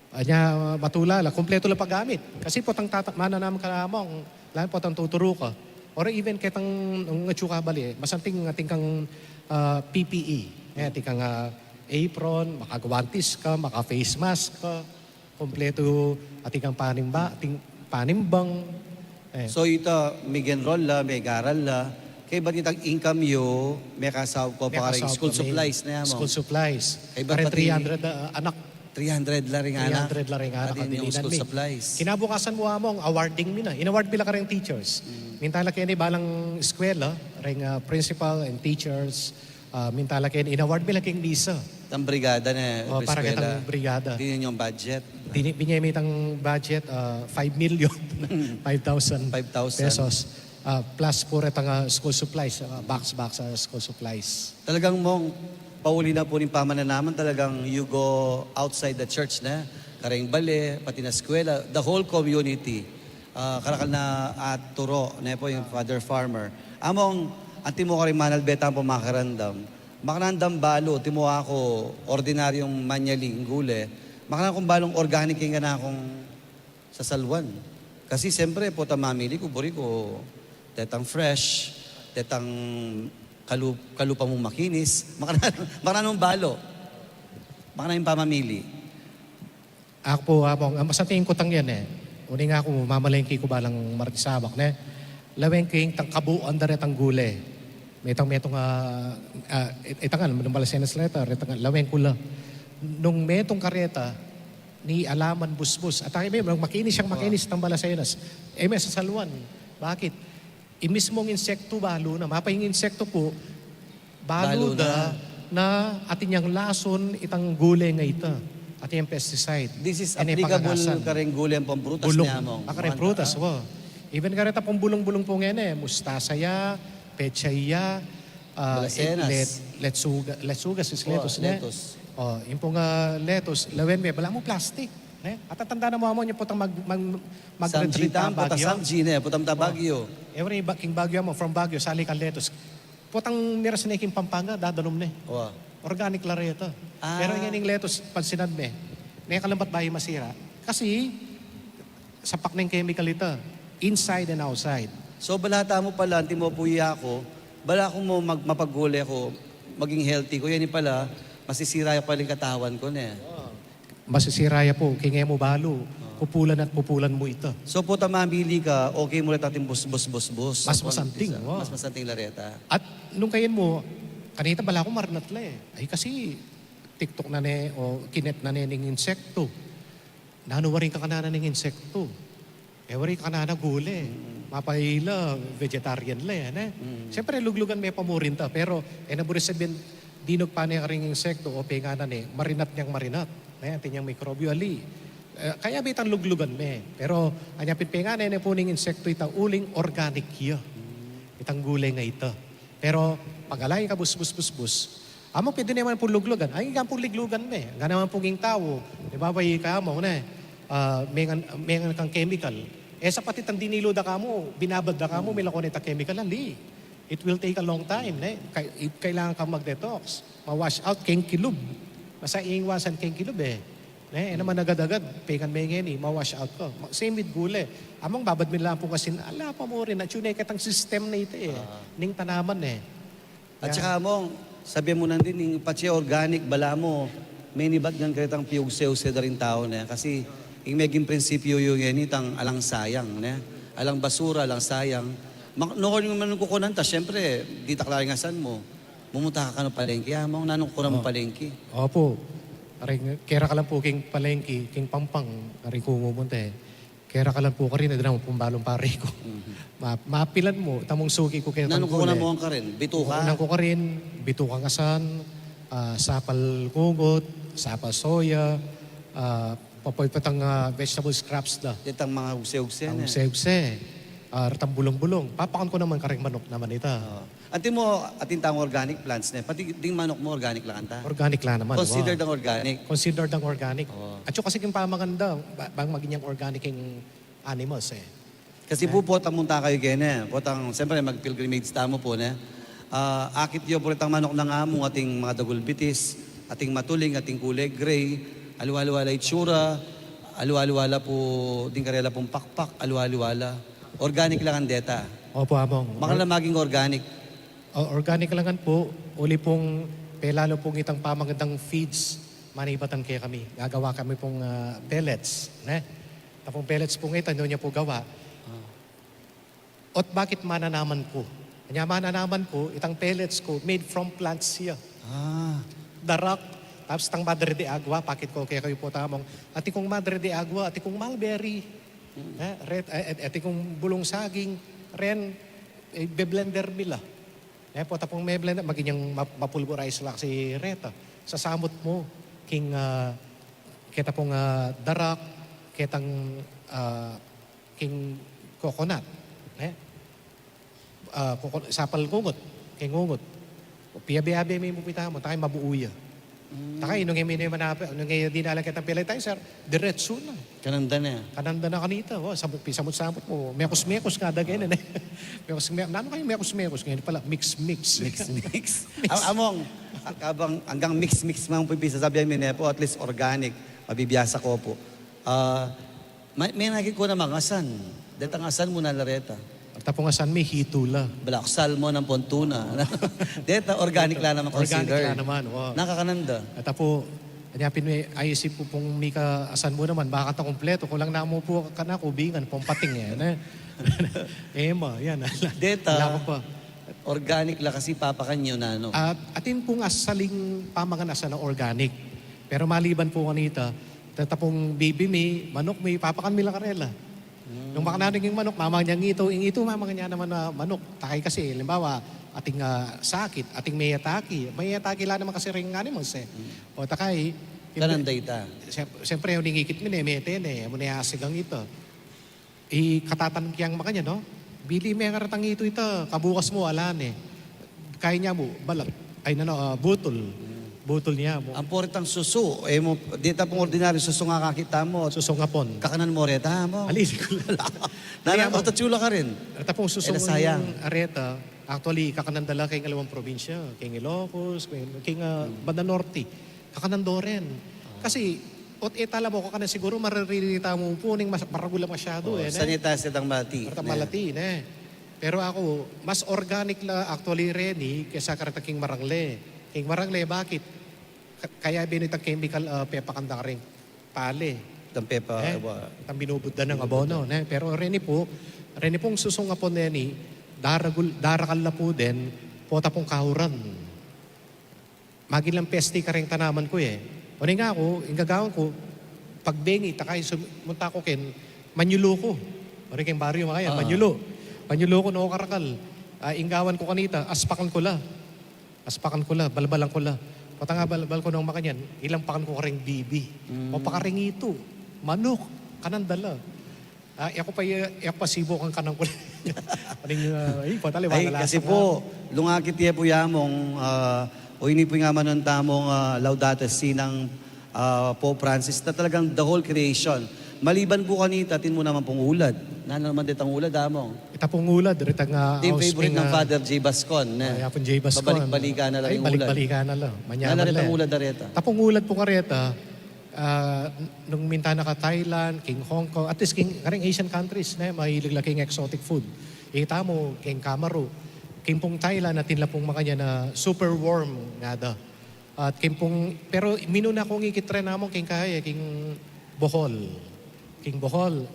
Anya, matula la, kumpletu la paggamit. Kasi potang tata-, mananam ka la, among, lalu potang tuturu ka. Or even ketang, nung atyu ka bale, masanting atin kang, ah, P P E. Eh, atin kang, ah, apron, makaguantis ka, maka-face mask ka. Kumpletu, atin kang panimba-, atin panimbang. Eh. So, ita, mig-enroll la, mig-aral la, kaybat itang income yu, mekasaup ko pa karing Mekasaup school kami. Supplies na yan, mo. School supplies. Kaybat Karing pati three hundred, ah, anak. Three hundred la ring anak. Three hundred la ring anak, Atin yung kabilinan school mi. Supplies. Kinabukasan mu, among, awarding mi na. Inaward mi la karing teachers. Mm. Minta la keni balang eskwela, ring, ah, principal and teachers, ah, minta la keni, inaward mi la king misa. Itang brigada na, O, para eskwela. Ketang brigada. Di yun yung budget. Bini-, binye mi itang budget, ah, five million, five thousand Five thousand. Pesos. Ah, plus pu retang, ah, school supplies, ah, box, box, ah, school supplies. Talagang mong pauli na pu ning pamananaman, talagang you go outside the church na, karing bale, pati na eskwela, the whole community. Ah, karakal na aturo, ne pu yung Father Farmer. Among, antimo karing manalbe tang pamakiramdam. Makananu dang balu, antimo aku, ordinaryung manyaling gule. Makananu kung balung organic ing kanakung sasalwan. Kasi siyempre, potang mamili ku, buri ku, detang fresh, detang kalu-, kalupa mung makinis. Makananu, makananu balu. Makananu ing pamamili. Aku pu, among, ah, masanting kutang yan e. Uling aku, mamalengke ku balang Martes Sabado, ne? Lawen ku ing tang kabuuan da retang gule. Metung, metung, ah, ah, it-, itang, nung Balacenas la reta, retang, lawen ku la. Nung metung kareta, ni alaman busbus. At ang iba, makinis yang makinis itang Balacenas. E me sasalwan. Bakit? Ing mismung insektu balu na. Mapay ing insektu pu, balu Balu da na. Na atin yang lasun itang gule nga ita. Atin yang pesticide. This is E ne applicable pagagasan. Karing gule ampong prutas Bulung. Ni among. Ah, karing prutas, wa. Even kareta pung bulung-bulung pu ngeni, mustasa ya, pechay ya, ah, Balacenas. Let-, letsuga-, letsugas is Wa, lettuce, ne? Lettuce. O, ing pung, ah, lettuce, lawen me, balamu plastic, ne? At tatandaan mu, among, yung potang mag-, mag-, mag-retreat Samji tang, tamu, potang Baguio. Samji, ne? Potang ta O. Baguio. Every ba-, king Baguio mu, from Baguio, sali kang lettuce. Potang miras ne king Pampanga, dadanum ne. Wa. Organic la reta. Ah. Pero ngeni ing lettuce, pansinan me. Mekalambat bayu masira. Kasi, sapak neng chemical ita. Inside and outside. So, bala tamu pala, antimo pu ya ku, bala ku mu mag-, mapaggule ku, maging healthy ku, yan pala, masisira ya pala ing katawan ku, ne? Masisira ya pu, king e mu balu, O. Pupulan at pupulan mu ita. So, potang mamili ka, okay mu reta atin bus, bus, bus, bus. Mas Sa masanting, pon-, o. Mas masanting la reta. At nung kayan mu, kanita bala ku marinat la e. Ay, kasi, tiktok na ne, o kinet na ne ning insektu. Nanu waring kakanan ning insektu? E wari kakanan gule. Mm. Mapay la, vegetarian la, ne? Mm. Siyempre, luglugan me pamurin ta, pero, e na buri sabyan, dinug pa ne karing insektu o penganan ne, marinat neng marinat, ne? Atin yang mikrobyo ali. E, kaya bitang luglugan me. Pero, anya pin penganan ne pu ning insektu ita uling organic ya. Mm. Itang gule nga ita. Pero, pag ala ing kabusbus-busbus, among pwede ne man pung luglugan. Ay, ing pung luglugan me. Gana man pung ing tau. Di ba, bay ka among, ne? Ah, mengan, mengan kang chemical. E, sapat itang dinilu da kamu, binabad da kamu, Hmm. milako ne ta chemical, ali. It will take a long time, ne? Kay-, it, kailangan kang mag-detox. Ma-wash out, keng kilub. Masa ing wasan keng kilub, e. Ne, e naman agad-agad, pengan me ngeni, ma-wash out ka. Ma-, same with gule. Among babad mi la pung asin, ala pa mu rin, atyu ne ketang system na ita, e. Ah. Ning tanaman, e. At saka among, sabi mu nandin, ing patse organic, bala mu, menibat ngan karetang piugse-use da ring tau, ne? Kasi, ing meging prinsipyu yu ngeni, itang alang sayang, ne? Alang basura, alang sayang. Mak-, no, kung man kukunan ta, siyempre, ditak la ring asan mu. Mumunta ka kanu palengke, among, nanung kukunan mu palengke? Opo. Karing, kera ka lang pu king palengke, king Pampang, karing ku mumunta e. Kera ka lang pu karin, e, dana mu pung balung pari ku. Mhm. Ma-, mapilan mu, tamung suki ku keta. Nanu ku na mu karin? Bituka? Nanu ku karin, bitukang asan, ah, sapal ngungut, sapal soya, ah, papoy patang, ah, vegetable scraps da. Itang mga ugse-ugse na. Ugse-ugse. Ah, retang bulung-bulung. Papakan ku naman karing manuk naman ita. Oo. Anti mu, atin tang organic plants ne, pati ding manuk mu organic la kanta? Organic la naman, considered wa. Ang organic. Considered ang organic. Oo. At saka kasi king pamanganda, ba-, bang maging yang organic ing animals e. Kasi pu, potang munta kayu kene, potang, siyempre, mag-pilgrimage tamu pu, ne? Ah, akit yu pu retang manuk nang amu, ating mga dagul bitis, ating matuling, ating kulay gray, aliwa-aliwa la itsura, aliwa-aliwa la pu, ding karela pung pakpak, aliwa-aliwa la. Organic la ngan deta. Opo, Among. Makana la maging organic. O, organic la ngan pu, uli pung pelalo pung itang pamangandang feeds, manibatan kekami. Gagawa kami pung, ah, pellets, ne? Tapung pellets pung ita, nanu ya pu gawa? Ah. Ot bakit mananaman ku? Anya mananaman ku, itang pellets ku, made from plants ya. Ah. Darak, tapos itang madre de agua, pakit ku kekayu pu tamung. Atin kung madre de agua, atin kung mulberry. Hmm. E, ret-, e, e, atin kung bulung saging, ren, e, be-blender mi la. E, potang me-blender, maging yang ma-, mapulverize la kasi reta. Sasamut mu, king, ah, keta pung, ah, darak, ketang, ah, king coconut, e? Ah, coco-, sapal ngungut, king ngungut. Piyabe-abe mi mu pu ita mu, takay mabuo ya. Mm. Takay, nung e mi ne manape, nung e dinalan ketang pelletized, diretso na. Kanan da na. Kanan da na kanita, wa, samu-, pisamut-samut mu. Mekus-mekus nga da, ganyan, e. Mekus-me-, nanu kayu mekus-mekus? Ganyan pala, mix-mix. Mix-mix. Mix. Am-, Among, a-, kabang, anggang mix-mix man pu ing pisasabian mi ne pu, at least organic, mabibiasa ku pu. Ah, May, may nakit ku namang asan. Detang asan mu na la reta. Tapung asan mi, hitu la. Black salmon ampong tuna. Deta, organic la naman considered. Organic la naman, wa. Nakakanan da. At apu, anya pin me, ayusin pu pung mika asan mu naman, baka ta kumpleto. Kulang na mu pu kanaku, bingan, pung pating e, ne? Ema, yan. Deta, ala ku pa. Organic la kasi papakan yu, nanu? At atin pung asaling pamangan asan a organic. Pero maliban pu kanita, Teta pung bibi mi, manuk mi, papakan mi la karela. Hmm. Nung makananu ing manuk, mamangan yang itu, ing itu, mamangan ya naman a manuk. Takay kasi, alimbawa, ating, ah, sakit, ating meyataki. Meyataki la naman kasi ring animals e. Hmm. O takay, kanan da ita. Siyem-, siyempre, ing ikit mi ne, mete ne, mu ne asigang ita. Ikatatan ke yang makanyan, no? Bili me nga retang itu ita, kabukas mu, ala ne. Kain ya mu, balat. Ay, nanu, ah, butul. Hmm. Butul ne mu. Ampo retang susu, e mu, deta pung ordinaryung susu nga kakit tamu. Susung apon. Kakanan mu reta, Among? Ali, di ku la. Nanu, Among, otatsu la karin. Reta pung susu, e, sayang. Areta, actually, kakanan da la king aliwang probinsya, king Ilocos, king, king, ah, hmm, banda norte. Kakanan do rin. Ah. Kasi, ot e tala mu kakanan siguru, mararili tamu pu ning mas-, maragul la masyadu, o, e, ne? Sanitized itang malati, itang malati, ne? Pero aku, mas organic la actually reni kesa kareta king marangle. King marangle, bakit? Ka-, kaya binu itang chemical, ah, pepakan da karing pale. Itang pepa, e, wa. Itang binubud da nang abono, ne? Pero reni pu, reni pung susung apon reni, daragul, darakal la pu din, pota pung kauran. Maging lang peste kareng tanaman ku, e. O, ning aku, ing gagawan ku, pagbengi, takay sum-, munta ku ken, manyulu ku. O, ning keng baryu, makanyan, ah, manyulu. Manyulu ku, no, karakal. Ah, ing gawan ku kanita, aspakan ku la. Aspakan ku la, balbalan ku la. Potang abalbal ku nang makanyan, ilampakan ku kareng bibi. Mm. O, pakareng itu, manuk, kanan da la. Ah, e ku pa, e ku pa sibukan kanan ku. Aning, ah, ay, patali, ay, kasi pu, lung akit ye pu ya, Among, ah, o ini pu ing amanun tamung, ah, Laudato Si nang, ah, Pope Francis, na talagang the whole creation. Maliban pu kanita, atin mu naman pung ulad. Nanu naman detang ulad, Among? Ita pung ulad, retang, ah, ding favorite nang Father J. Bascon, ne? Ay, Apung J. Bascon. Babalik-balikan na la ing ulad. Ay, balik-balikan na la. Manyaman la. Nanu retang ulad a reta? Ita pung ulad pu kareta, ah, nung minta na ka Thailand, king Hong Kong, at least king, karing Asian countries, ne, mahilig la king exotic food. Ita mu, king kamaru, king pung Thailand, atin la pung makanyan a super worm ngada. At king pung, pero minuna kung ikit rin namu, king kaya, king Bohol. King Bohol,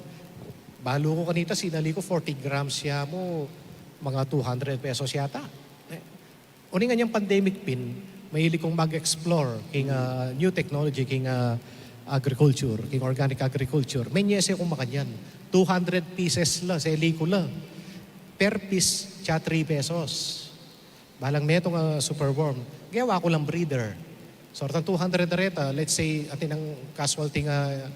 balu ku kanita, sinali ku forty grams ya mu, mga two hundred pesos yata. Eh, uling anyang pandemic pin, Mahilig kung mag-explore king, ah, new technology, king, ah, agriculture, king organic agriculture. Menyese kung makanyan. Two hundred pieces la, seli ku la. Per piece, tsa three pesos. Balang metung a superworm. Gewa ku lang breeder. So, retang two hundred a reta, let's say, atin nang casualty nga,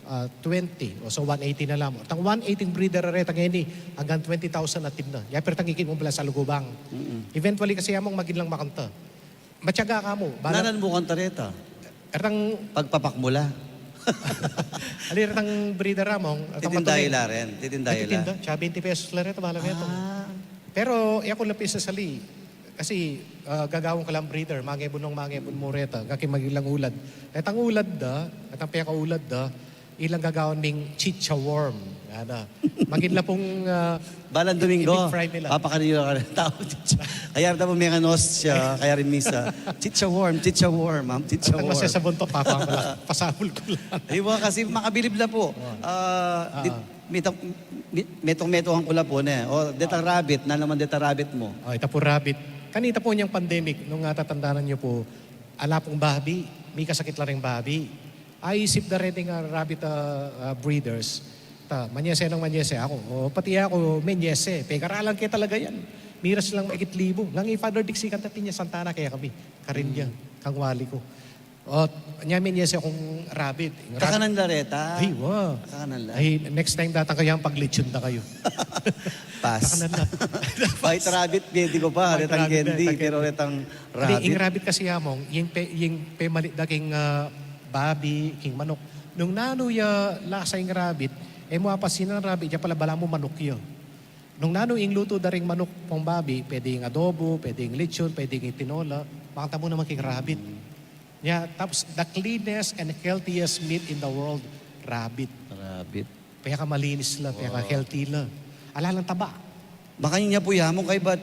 ah, twenty, o so one eighty na la mu. Retang one eighty breeder a reta ngeni, anggang twenty thousand atin na. Ya, pero retang ikit mu bala sa lugubang. Eventually, kasi among magin lang makanta. Matyaga ka mu. Bala Nanan mu kanta reta? Retang Pagpapak mu la. Ali, retang breeder among, retang Titinda matuling. ila rin. Titinda Ay, ila. titinda. Tsaka twenty pesos la reta, bala metung. Ah. Pero, e ku la pisasali. Kasi, ah, gagawan ku lang breeder, mangebun nung mangebun mu reta, kaki magin lang ulad. Retang ulad da, retang pekaulad da, ilang gagawan ming chicha worm. Ana. Magin la pung, ah, Balang Domingo, i-deep fry mi la. Papakanin yu la rin tau. Kaya reta pu menganos siya, kaya rin misa. Chicha worm, chicha worm, ma'am, chicha Retang worm. masesabon to, papa, pala, pasabul ku lang. Iwa kasi makabilib la pu. Ah, di, Ah. metong, me-, metong-metongan ku la pu, ne. O, detang rabbit, nanu naman detang rabbit mu? O, ita pu rabbit. Kanita pu inyang pandemic, nung natatandanan yu pu, ala pung babi, mikasakit la ring babi. Aisip da reting, ah, rabbit, ah, ah, breeders. Ta, manyese nang manyese aku. O, pati aku, menyese. Pekaralan ke talaga yan. Miras lang maigit libu. Ngang i Father Dixie kanta, atin ya Santa Ana kekami. Karin ya, kang wali ku. O, nya menyese kung rabbit. Ing rabbit Kakanan la reta? Ay, wa. Kakanan la? Ay, next time datang kayu, paglechon da kayu. Pass. Kakanan la. White rabbit, pwede ku pa. White Retang rabbit, candy, retang pero candy. retang Hindi, ing rabbit. rabbit kasi among, ing pe-, ing pemali da king, ah, babi, king manok. Nung nanu ya lasa ing rabbit, e mu apasinan rabbit, ya pala balamu manok ya. Nung nanu ing lutu da ring manok pung babi, pwede ing adobo, pwede ing lechon, pwede ing itinola, makanta mu naman king rabbit. Ya, tapos, the cleanest and healthiest meat in the world, rabbit. Rabbit. Peka malinis la, peka Wow. healthy la. Ala lang taba. Makanyan ya pu ya mu, kaybat,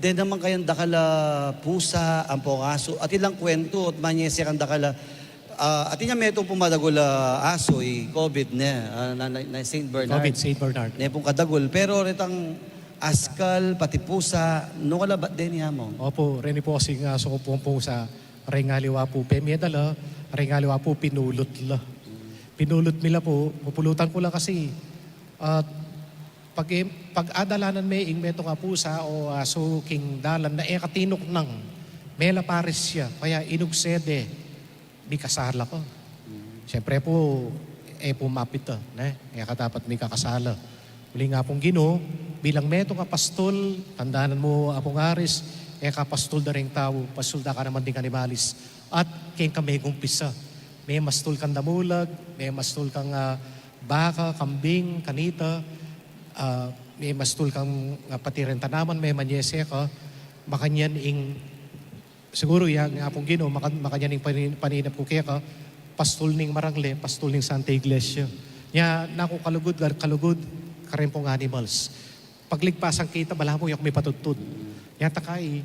de naman kayang dakal a pusa, ampong asu, atin lang kwentu, at manyese kang dakal a, ah, atin ya metung pung madagul a asu, i COVID ne, ah, na, na, na Saint Bernard. COVID, Saint Bernard. Ne pung kadagul, pero retang askal, pati pusa, nung ala bat de ni among? Opo, reni pu kasing asu ku pung pusa, reng aliwa pu pemedal la, reng aliwa pu pinulut la. Pinulut mi la pu, pupulutan ku la kasi, ah, pag, pag-adalanan me ing metung a pusa o asu king dalan na e ka tinuknang, mela paris ya, kaya inugse de, mikasala ka. Siyempre pu, e pu mapita, ne? E ka dapat mikakasala. Uling Apung Ginu, bilang metung a pastul, tandanan mu, Apung Aris, e ka pastul da ring tau, pastul da ka naman ding animalis. At keng ka megumpisa, memastul kang damulag, memastul kang, ah, baka, kambing, kanita, ah, memastul kang, ah, pati reng tanaman, memanyese ka, makanyan ing Siguru ya nga Apung Ginu, maka-, makanyan ing pani-, paninap ku keka, pastul ning marangle, pastul ning Santa Iglesia. Nya, naku kalugud, gar-, kalugud, kareng pung animals. Pagligpasan kita, balamu, e ku mipatudtud. Nya, takay,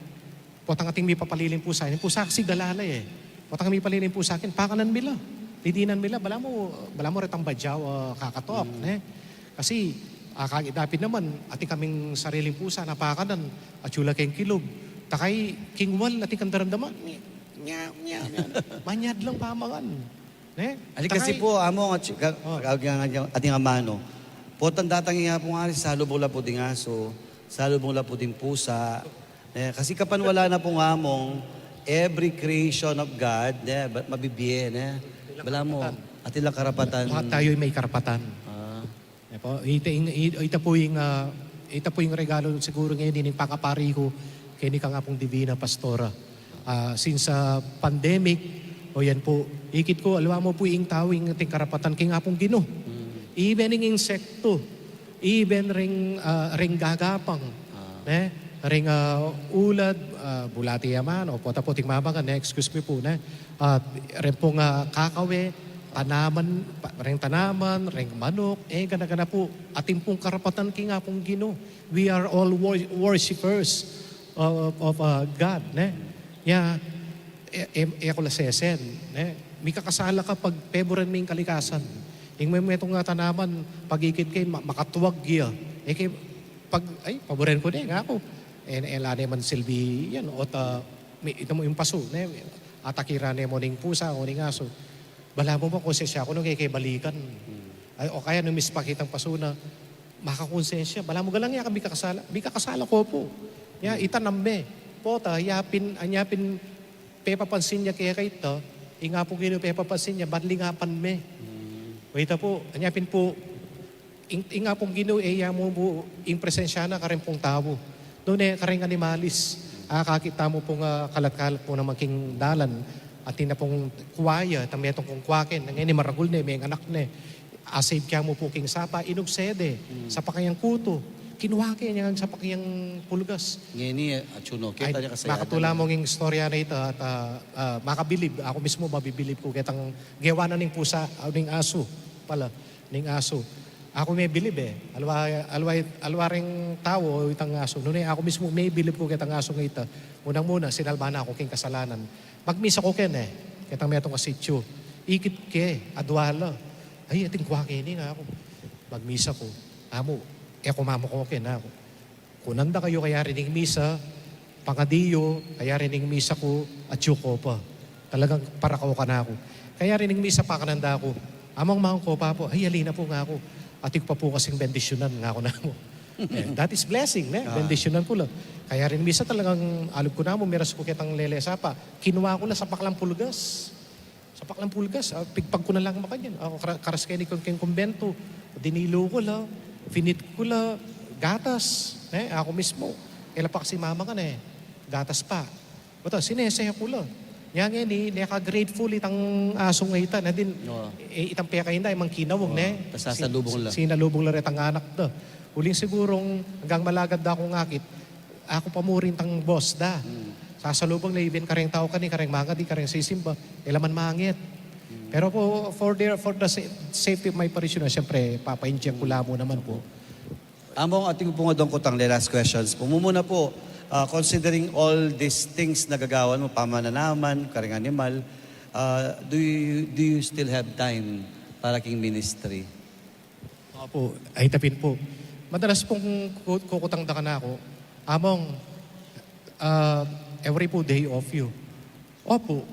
potang ating mipapaliling pusa, ing pusa kasi galala e. Potang mipaliling pusa king, pakanan mi la. Didinan mi la, balamu, balamu retang badyaw, ah, kakatok, ne? Kasi, ah, kagidapin naman, atin kaming sariling pusa, napakanan, atyu la keng kilub. Takay, king wal, atin kang daramdaman, nya, nya, nya, nya. Manyad lang pamangan. Ne? Ali kasi Takay pu, among, at, ka, Oh. ka, ka, ating amanu. Potang datang iya pu nga, salubung la pu ding asu, salubung la pu ding pusa. Ne? Kasi kapan wala na pung among, every creation of God, ne, ba-, mabibie, ne? Balamu, atin lang karapatan. Lahat tayo ay may karapatan. Ah. Ito, ito, ito, ito po yung, ah, ito po yung regalo siguro ngayon, ini pangapari ko kay ni kang Apung Divina Pastora. Ah, since, ah, pandemic, o yan po, ikit ko, aliwa mu po ing tau, ing ating karapatan, king Apung Ginu. Even ing insekto, even ring, ah, ring gagapang, Ah. ne? Ring, ah, ulad, ah, bulati yaman, o pota-pota ing mamangan, ne? Excuse me po, ne? Ah, ring pong, ah, kakawe, tanaman, pa-, ring tanaman, ring manok, e, gana-gana po. Atin pong karapatan king Apung Ginu. We are all wor-, worshippers of, of, ah, God, ne? Nya, e, e, e ku la sesen, ne? Mikakasala ka pag peburan mi ing kalikasan. Ing me-, metung a tanaman, pag ikit ke, ma-, makatwag ya. E ke, pag, ay, paburen ku ne, nga ku. E, e la ne man silbi yan, o ta, Mi-, ita mu ing pasu, ne? Atakira ne mu ning pusa o ning asu. Balamu makonsensya ku nung e ke balikan. Ay, o kaya nung mispak itang pasu na, makakonsensya. Balamu galang ya ka mikakasala. Mikakasala ko pu. Ya, itanam me. Pota, ya pin, anya pin pepapansin ya kaya kayta, ing Apung Ginu pepapansin ya, banlingapan me. Wayta pu, anya pin pu, ing, ing Apung Ginu, e ya mu pu ing presensya na kareng pung tau. Nune, kareng animalis, akakit tamu pung, ah, kalat-kalat pu naman king dalan, atin na pung kuwa ya, itang metung kung kuwa ken, ngeni maragul ne, menganak ne, asave kya mu pu king sapa, inugse de, sapak yang kutu, kinwa ke, nya sapak yang pulgas. Ngeni, atyu no ke, makatula mu ing istorya na ita, at, ah, ah, makabilib, aku mismu mabibilib ku ketang gewa na ning pusa, ah, ning asu pala. Ning asu. Aku mebilib e. Alwa, alwa, alwa reng tau o itang asu. Nune aku mismu mebilib ku ketang asu nga ita. Unang-una, sinalba na ku king kasalanan. Magmisa ku ken e. Ketang metung a sityu. Ikit ke, adwa la. Ay, atin kuwa ke ini nga aku. Magmisa ku. Amu, e ku mamuko ken aku. Kunan da kayu kayari ning misa, pangadi yu, kayari ning misa ku, atyu ko pa. Talagang parako kanaku. Kayari ning misa, pakanan da ku. Among, makan ko pa pu. Ay, ali na pu nga aku. Atiu pa pu kasing bendisyunan nga aku namu. Eh, that is blessing, ne? Bendisyunan ku la. Kayari ning misa talagang alub ku namu, miras ku ketang lele sapa. Kinwa ku la sapak lang pulgas. Sapak lang pulgas, ah, pigpag ku na lang makanyan. Aku kara-, karas keni keng, keng kumbentu, dinilu ku la, finit ku la, gatas, ne, aku mismu. Ela pa kasi mamangan e, gatas pa. Bata, sinese ku la. Nya ngeni, neka-grateful itang asu nga ita, na din, e, itang pekain da, imang kinawag, ne? Tas sasalubung la. Sin-, sinalubung la retang anak da. Uling sigurung, anggang malagad da kung akit, aku pa mu rin tang boss da. Sasalubung la, even kareng tau kani, kareng mangadi, kareng sisimba, e la man mangit. Pero pu, for their, for the sa-, safety of my parishioners, siyempre, papa-inject ku la mu naman pu. Among, atin pung adong kutang, the last questions pu. Mumuna pu, ah, considering all these things na gagawan mu, pamananaman, kareng animal, ah, do you, do you still have time para king ministry? Opu, ay, ita pin pu. Madalas pung ku-, kukutang da kanaku, "Among, ah, every pu day off yu?" "Opu."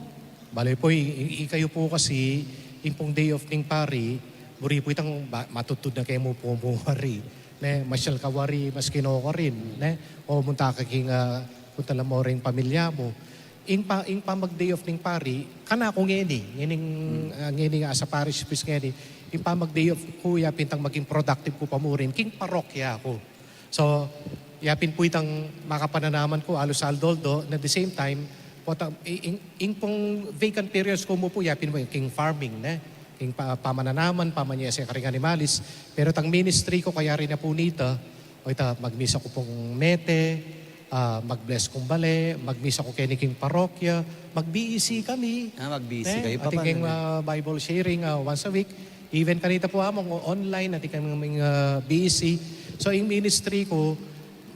Bale pu, i-, i-, ikayu pu kasi, ing pung day off ning pari, buri pu itang ba-, matudtud na kemu pu mu wari. Ne, masyal ka wari, maski no ka rin, ne? O munta ka king, ah, punta la mu ring pamilya mu. Ing pa-, ing pamag-day off ning pari, kanaku ngeni, ngening, ah, ngeni nga as a parish priest ngeni, ing pamag-day off ku, yapin itang maging productive ku pa mu rin king parokya ku. So, yapin pu itang makapananaman ku, alus aldo-aldo, na the same time, pota, i-, ing, ing pung vacant periods ku mu pu, yapin pu king farming, ne? King pa-, pamananaman, pamanyese karing animalis. Pero itang ministry ku, kayari na pu nita, o ita, magmisa ku pung mete, ah, mag-bless kung bale, magmisa ku keni king parokya, mag-B E C kami. Ah, mag-B E C kayu pa. Atin keng, ah, Bible sharing, ah, once a week. Even kanita pu, Among, o-, online, atin keng, ah, B E C. So, ing ministry ku,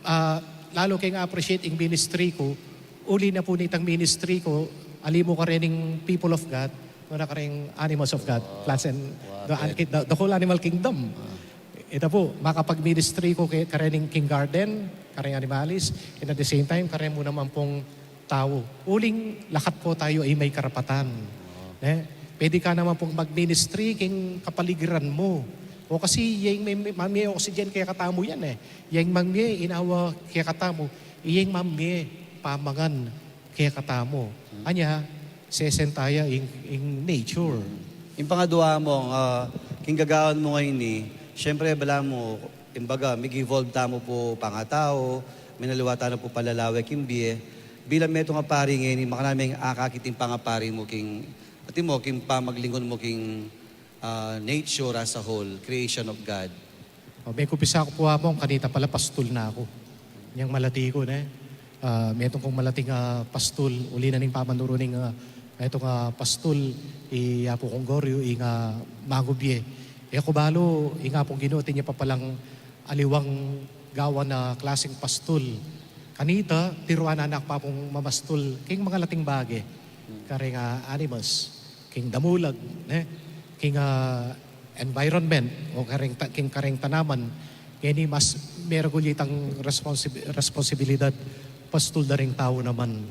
ah, lalu keng appreciate ing ministry ku, uli na pu nitang ministry ku, ali mu karening people of God, nuna kareng animals of God, plants and the, the, the whole animal kingdom. Ita pu, makapag-ministry ku ke-, karening king garden, kareng animalis, and at the same time, karen mu naman pung tau. Uling lahat po tayo ay may karapatan. Ne? Pwede ka naman pung mag-ministry king kapaligiran mu. O kasi, iyeng may, may, mamie oxygen kekatamu yan e. Iyeng mamie inawa kekatamu. Iyeng mamie pamangan kekatamu. Anya, sesenta ya ing, ing nature. Ing pangadwa mu, ah, king gagawan mu ngeni, siyempre, balamu, imbaga, mig-evolve tamu pu pangatau, minaliwa tana pu palalawe king bie. Bilang metung a pari ngeni, makananu meng akakit ing pangapari mu king, atin mu, king pamaglingkod mu king, ah, nature as a whole, creation of God. O, mekumpisa ku pu, Among, kanita pala pastul na ku. Inyang malati ku, ne? Ah, metung kung malating, ah, pastul, uli na ning pamanuru ning, ah, metung, ah, pastul, i Apu kung Goryo, ing, ah, magubie. E ku balu, ing Apung Ginu, atin ya pa palang aliwang gawan a klasing pastul. Kanita, tiruan na ku pa pung mamastul, king mangalating bage, kareng, ah, animals. King damulag, ne? King, ah, environment, o kareng ta-, king kareng tanaman, ngeni mas meragul ya itang responsib-, responsibilidad, pastul da ring tau naman.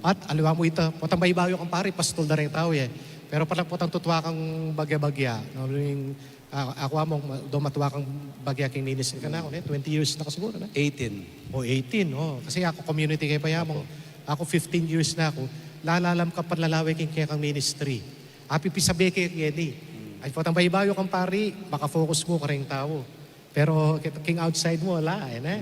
At aliwa mu ita, potang bayu-bayu kang pari, pastul da reng tau, e. Pero pala potang tutuakang bagya-bagya, no, ring, ah, aku among, ma-, do matuakang bagya king ministry kanaku, ne, twenty years na ku siguru, ne? Eighteen. O, eighteen, o. Kasi aku community kaya pa ya mong, aku fifteen years na ku, lalalam ka panlalawe king kekang ministry. Apipisabe ke keni. Ay, potang bayu-bayu kang pari, maka-focus mu kareng tau. Pero kit-, king outside mu, ala, e, ne?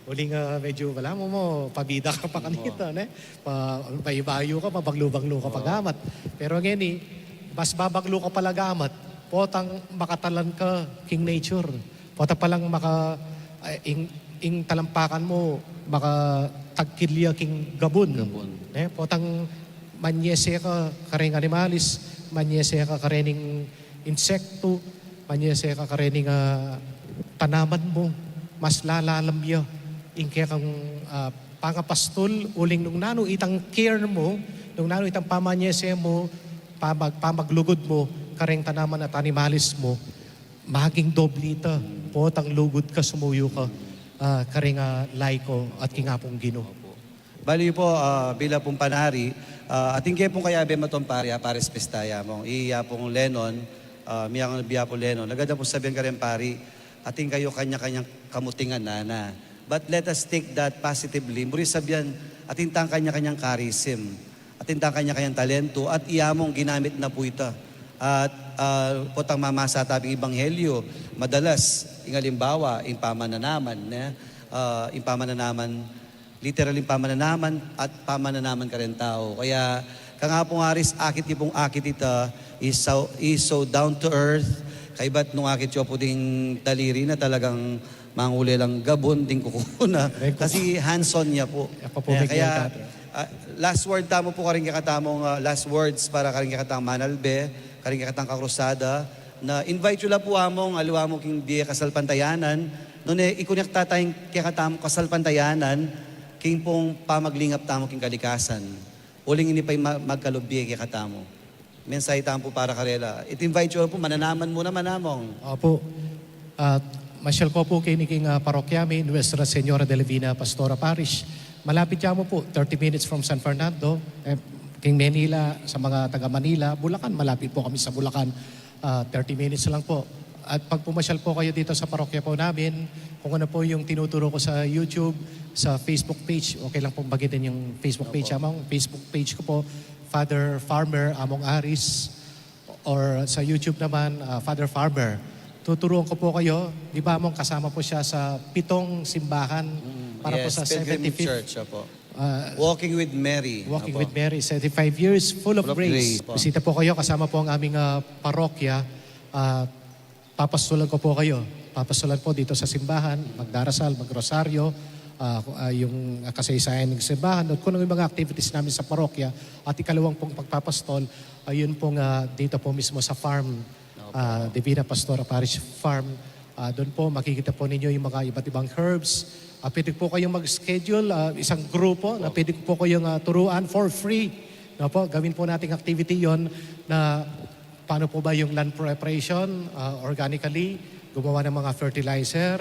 Uling, ah, medyo, wala mu, mu, pabida ka pa kanita, ne? Pa, bayu-bayu ka, pabaglu-baglu ka pa gamat. Pero ngeni, mas babaglu ka pala gamat, potang makatalan ka king nature. Pota palang maka, eh, ing, ing talampakan mu, makatagkil ya king gabun. Gabun. Ne? Potang manyese ka kareng animalis, manyese ka karening insektu, manyese ka karening, ah, tanaman mu, mas lalalam ya ing kekang, ah, pangapastul, uling nung nanu itang care mu, nung nanu itang pamanyese mu, pamag-, pamaglugud mu kareng tanaman at animalis mu, maging doble ita, potang lugud ka, sumuyu ka, ah, kareng, ah, laiko at king Apung Ginu. Bali pu, ah, bilang pung panari, ah, atin ke pung kayabe matong pari, ah, paris pista ya mong, iya pung Lennon, ah, miyang biya pung Lennon, agad da pung sabian kareng pari, atin kayu kanya-kanyang kamutingan, nana. But let us take that positively. Muri sabian, atin tang kanya-kanyang charism, atin tang kanya-kanyang talento, at iya mong ginamit na pu ita. At, ah, potang mamasa tamu king ebanghelyo, madalas, ing alimbawa, ing pamananaman, ne? Ah, ing pamananaman, literal ing pamananaman at pamananaman kareng tau. Kaya, kang Apung Aris, akit yu pung akit ita, is so, is so down to earth, kaybat nung akit yu pu ding daliri na, talagang mangule lang gabun ding kuku na. Aray ko. Kasi hands-on ya pu. Ako pu. Eh, may kaya, kaya, ah, last word tamu pu karing kekatamung, ah, last words para karing kekatamung manalbe, karing kekatang kakrusada, na invite yu la pu among, aliwa mu king bie kasalpantayanan, nune, ikonekta taya ing kekatamung kasalpantayanan king pung pamaglingap tamu king kalikasan. Uling ini pa ing ma-, magkalub bie kekatamu. Mensahe tamu pu para karela. It invite yu pu, mananaman mu naman among. Opo. At masyal ko pu keni king, ah, parokya mi, Nuestra Señora de la Divina Pastora Parish. Malapit ya mu pu, thirty minutes from San Fernando. Eh, king Manila, sa mga taga Manila, Bulacan, malapit po kami sa Bulacan. Ah, thirty minutes lang po. At pag pumasyal po kayo dito sa parokya po namin, kung ano po yung tinuturo ko sa YouTube, sa Facebook page, okay lang pong banggitin yung Facebook page. Opo. Among Facebook page ko po, Father Farmer Among Aris, or sa YouTube naman, ah, Father Farmer. Tuturuan ko po kayo, di ba, Among, kasama po siya sa pitong simbahan para po sa seventy-fifth. Mm, yes, Pilgrim Church, opo. Ah, Walking with Mary. Walking with Mary, seventy-five years, full of grace. Full of grace, opo. Bisita po kayo, kasama po ang aming, ah, parokya. Ah, papastulan ko po kayo. Papastulan po dito sa simbahan, magdarasal, magrosaryo, ah, ku-, ah, yung kasaysayan ng simbahan, at kung ano yung mga activities namin sa parokya, at ikalawang pong pagpapastol, ayun pong, ah, dito po mismo sa farm, ah, Divina Pastora Parish Farm. Ah, doon po makikita po ninyo yung mga iba't ibang herbs. Ah, pwede po kayong mag-schedule, ah, isang grupo na pwede po kayong, ah, turuan for free. No po, gawin po nating activity yon na paano po ba yung land preparation, ah, organically, gumawa ng mga fertilizer,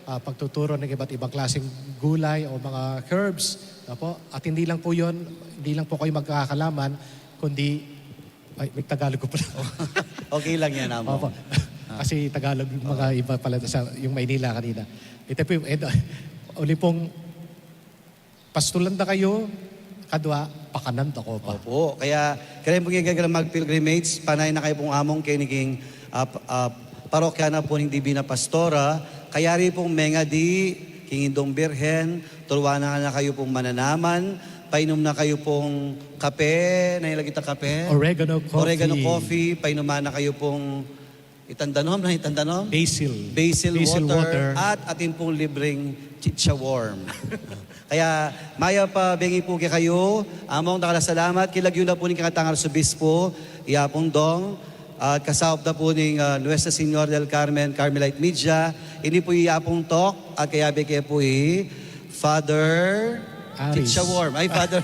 ah, pagtuturo ng iba't ibang klaseng gulay o mga herbs, no po? At hindi lang po yun, hindi lang po kayo magkakalaman, kundi, ay, may Tagalog ko pala. Okay lang yan, Among. Opo. Ah. Kasi Tagalog, mga iba pala sa, yung Maynila kanina. Ito po yung, eh, uli pong pastulan da kayo, kadwa, pakanan da ko pa. Opo. Kaya, kaya pong igagalang mag-pilgrimage, panay na kayo pong Among keni king, ah, p-, ah, parokya na po ning Divina Pastora. Kaya rin pong mengadi, king Indong Birhen, turuan na, na kayo pong mananaman, painom na kayo pong kape, na ilagay ta kape? Oregano coffee. Oregano coffee, painuman na kayo pong Itandanom na, itandanom? Basil. Basil water, at atin pong libreng chicha worm. Kaya, mayap a bengi pu kekayu, Among, dakal a salamat, kilagyu na pu ning kekatang arsobispo, i Apung Dong, at kasaup da pu ning, ah, Nuestra Señora del Carmen Carmelite Media, ini pu i Apung Tok, at kayabe ke pu i Father Aris. Chicha Worm. Ay, Father,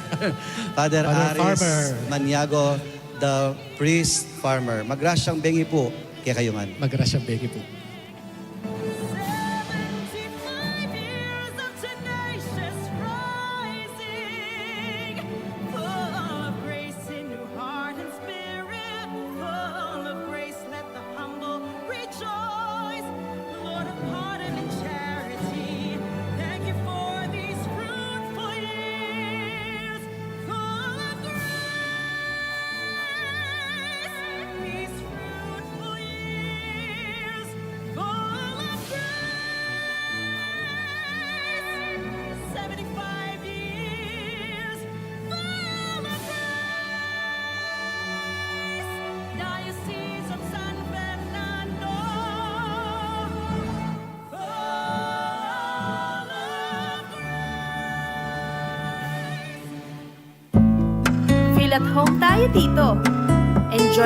Father Father Aris Farmer. Maniago, the priest farmer. Magrasyang bengi pu kekayu ngan. Magrasyang bengi pu. Seventy-five years of tenacious rising. At home tayo dito. Enjoy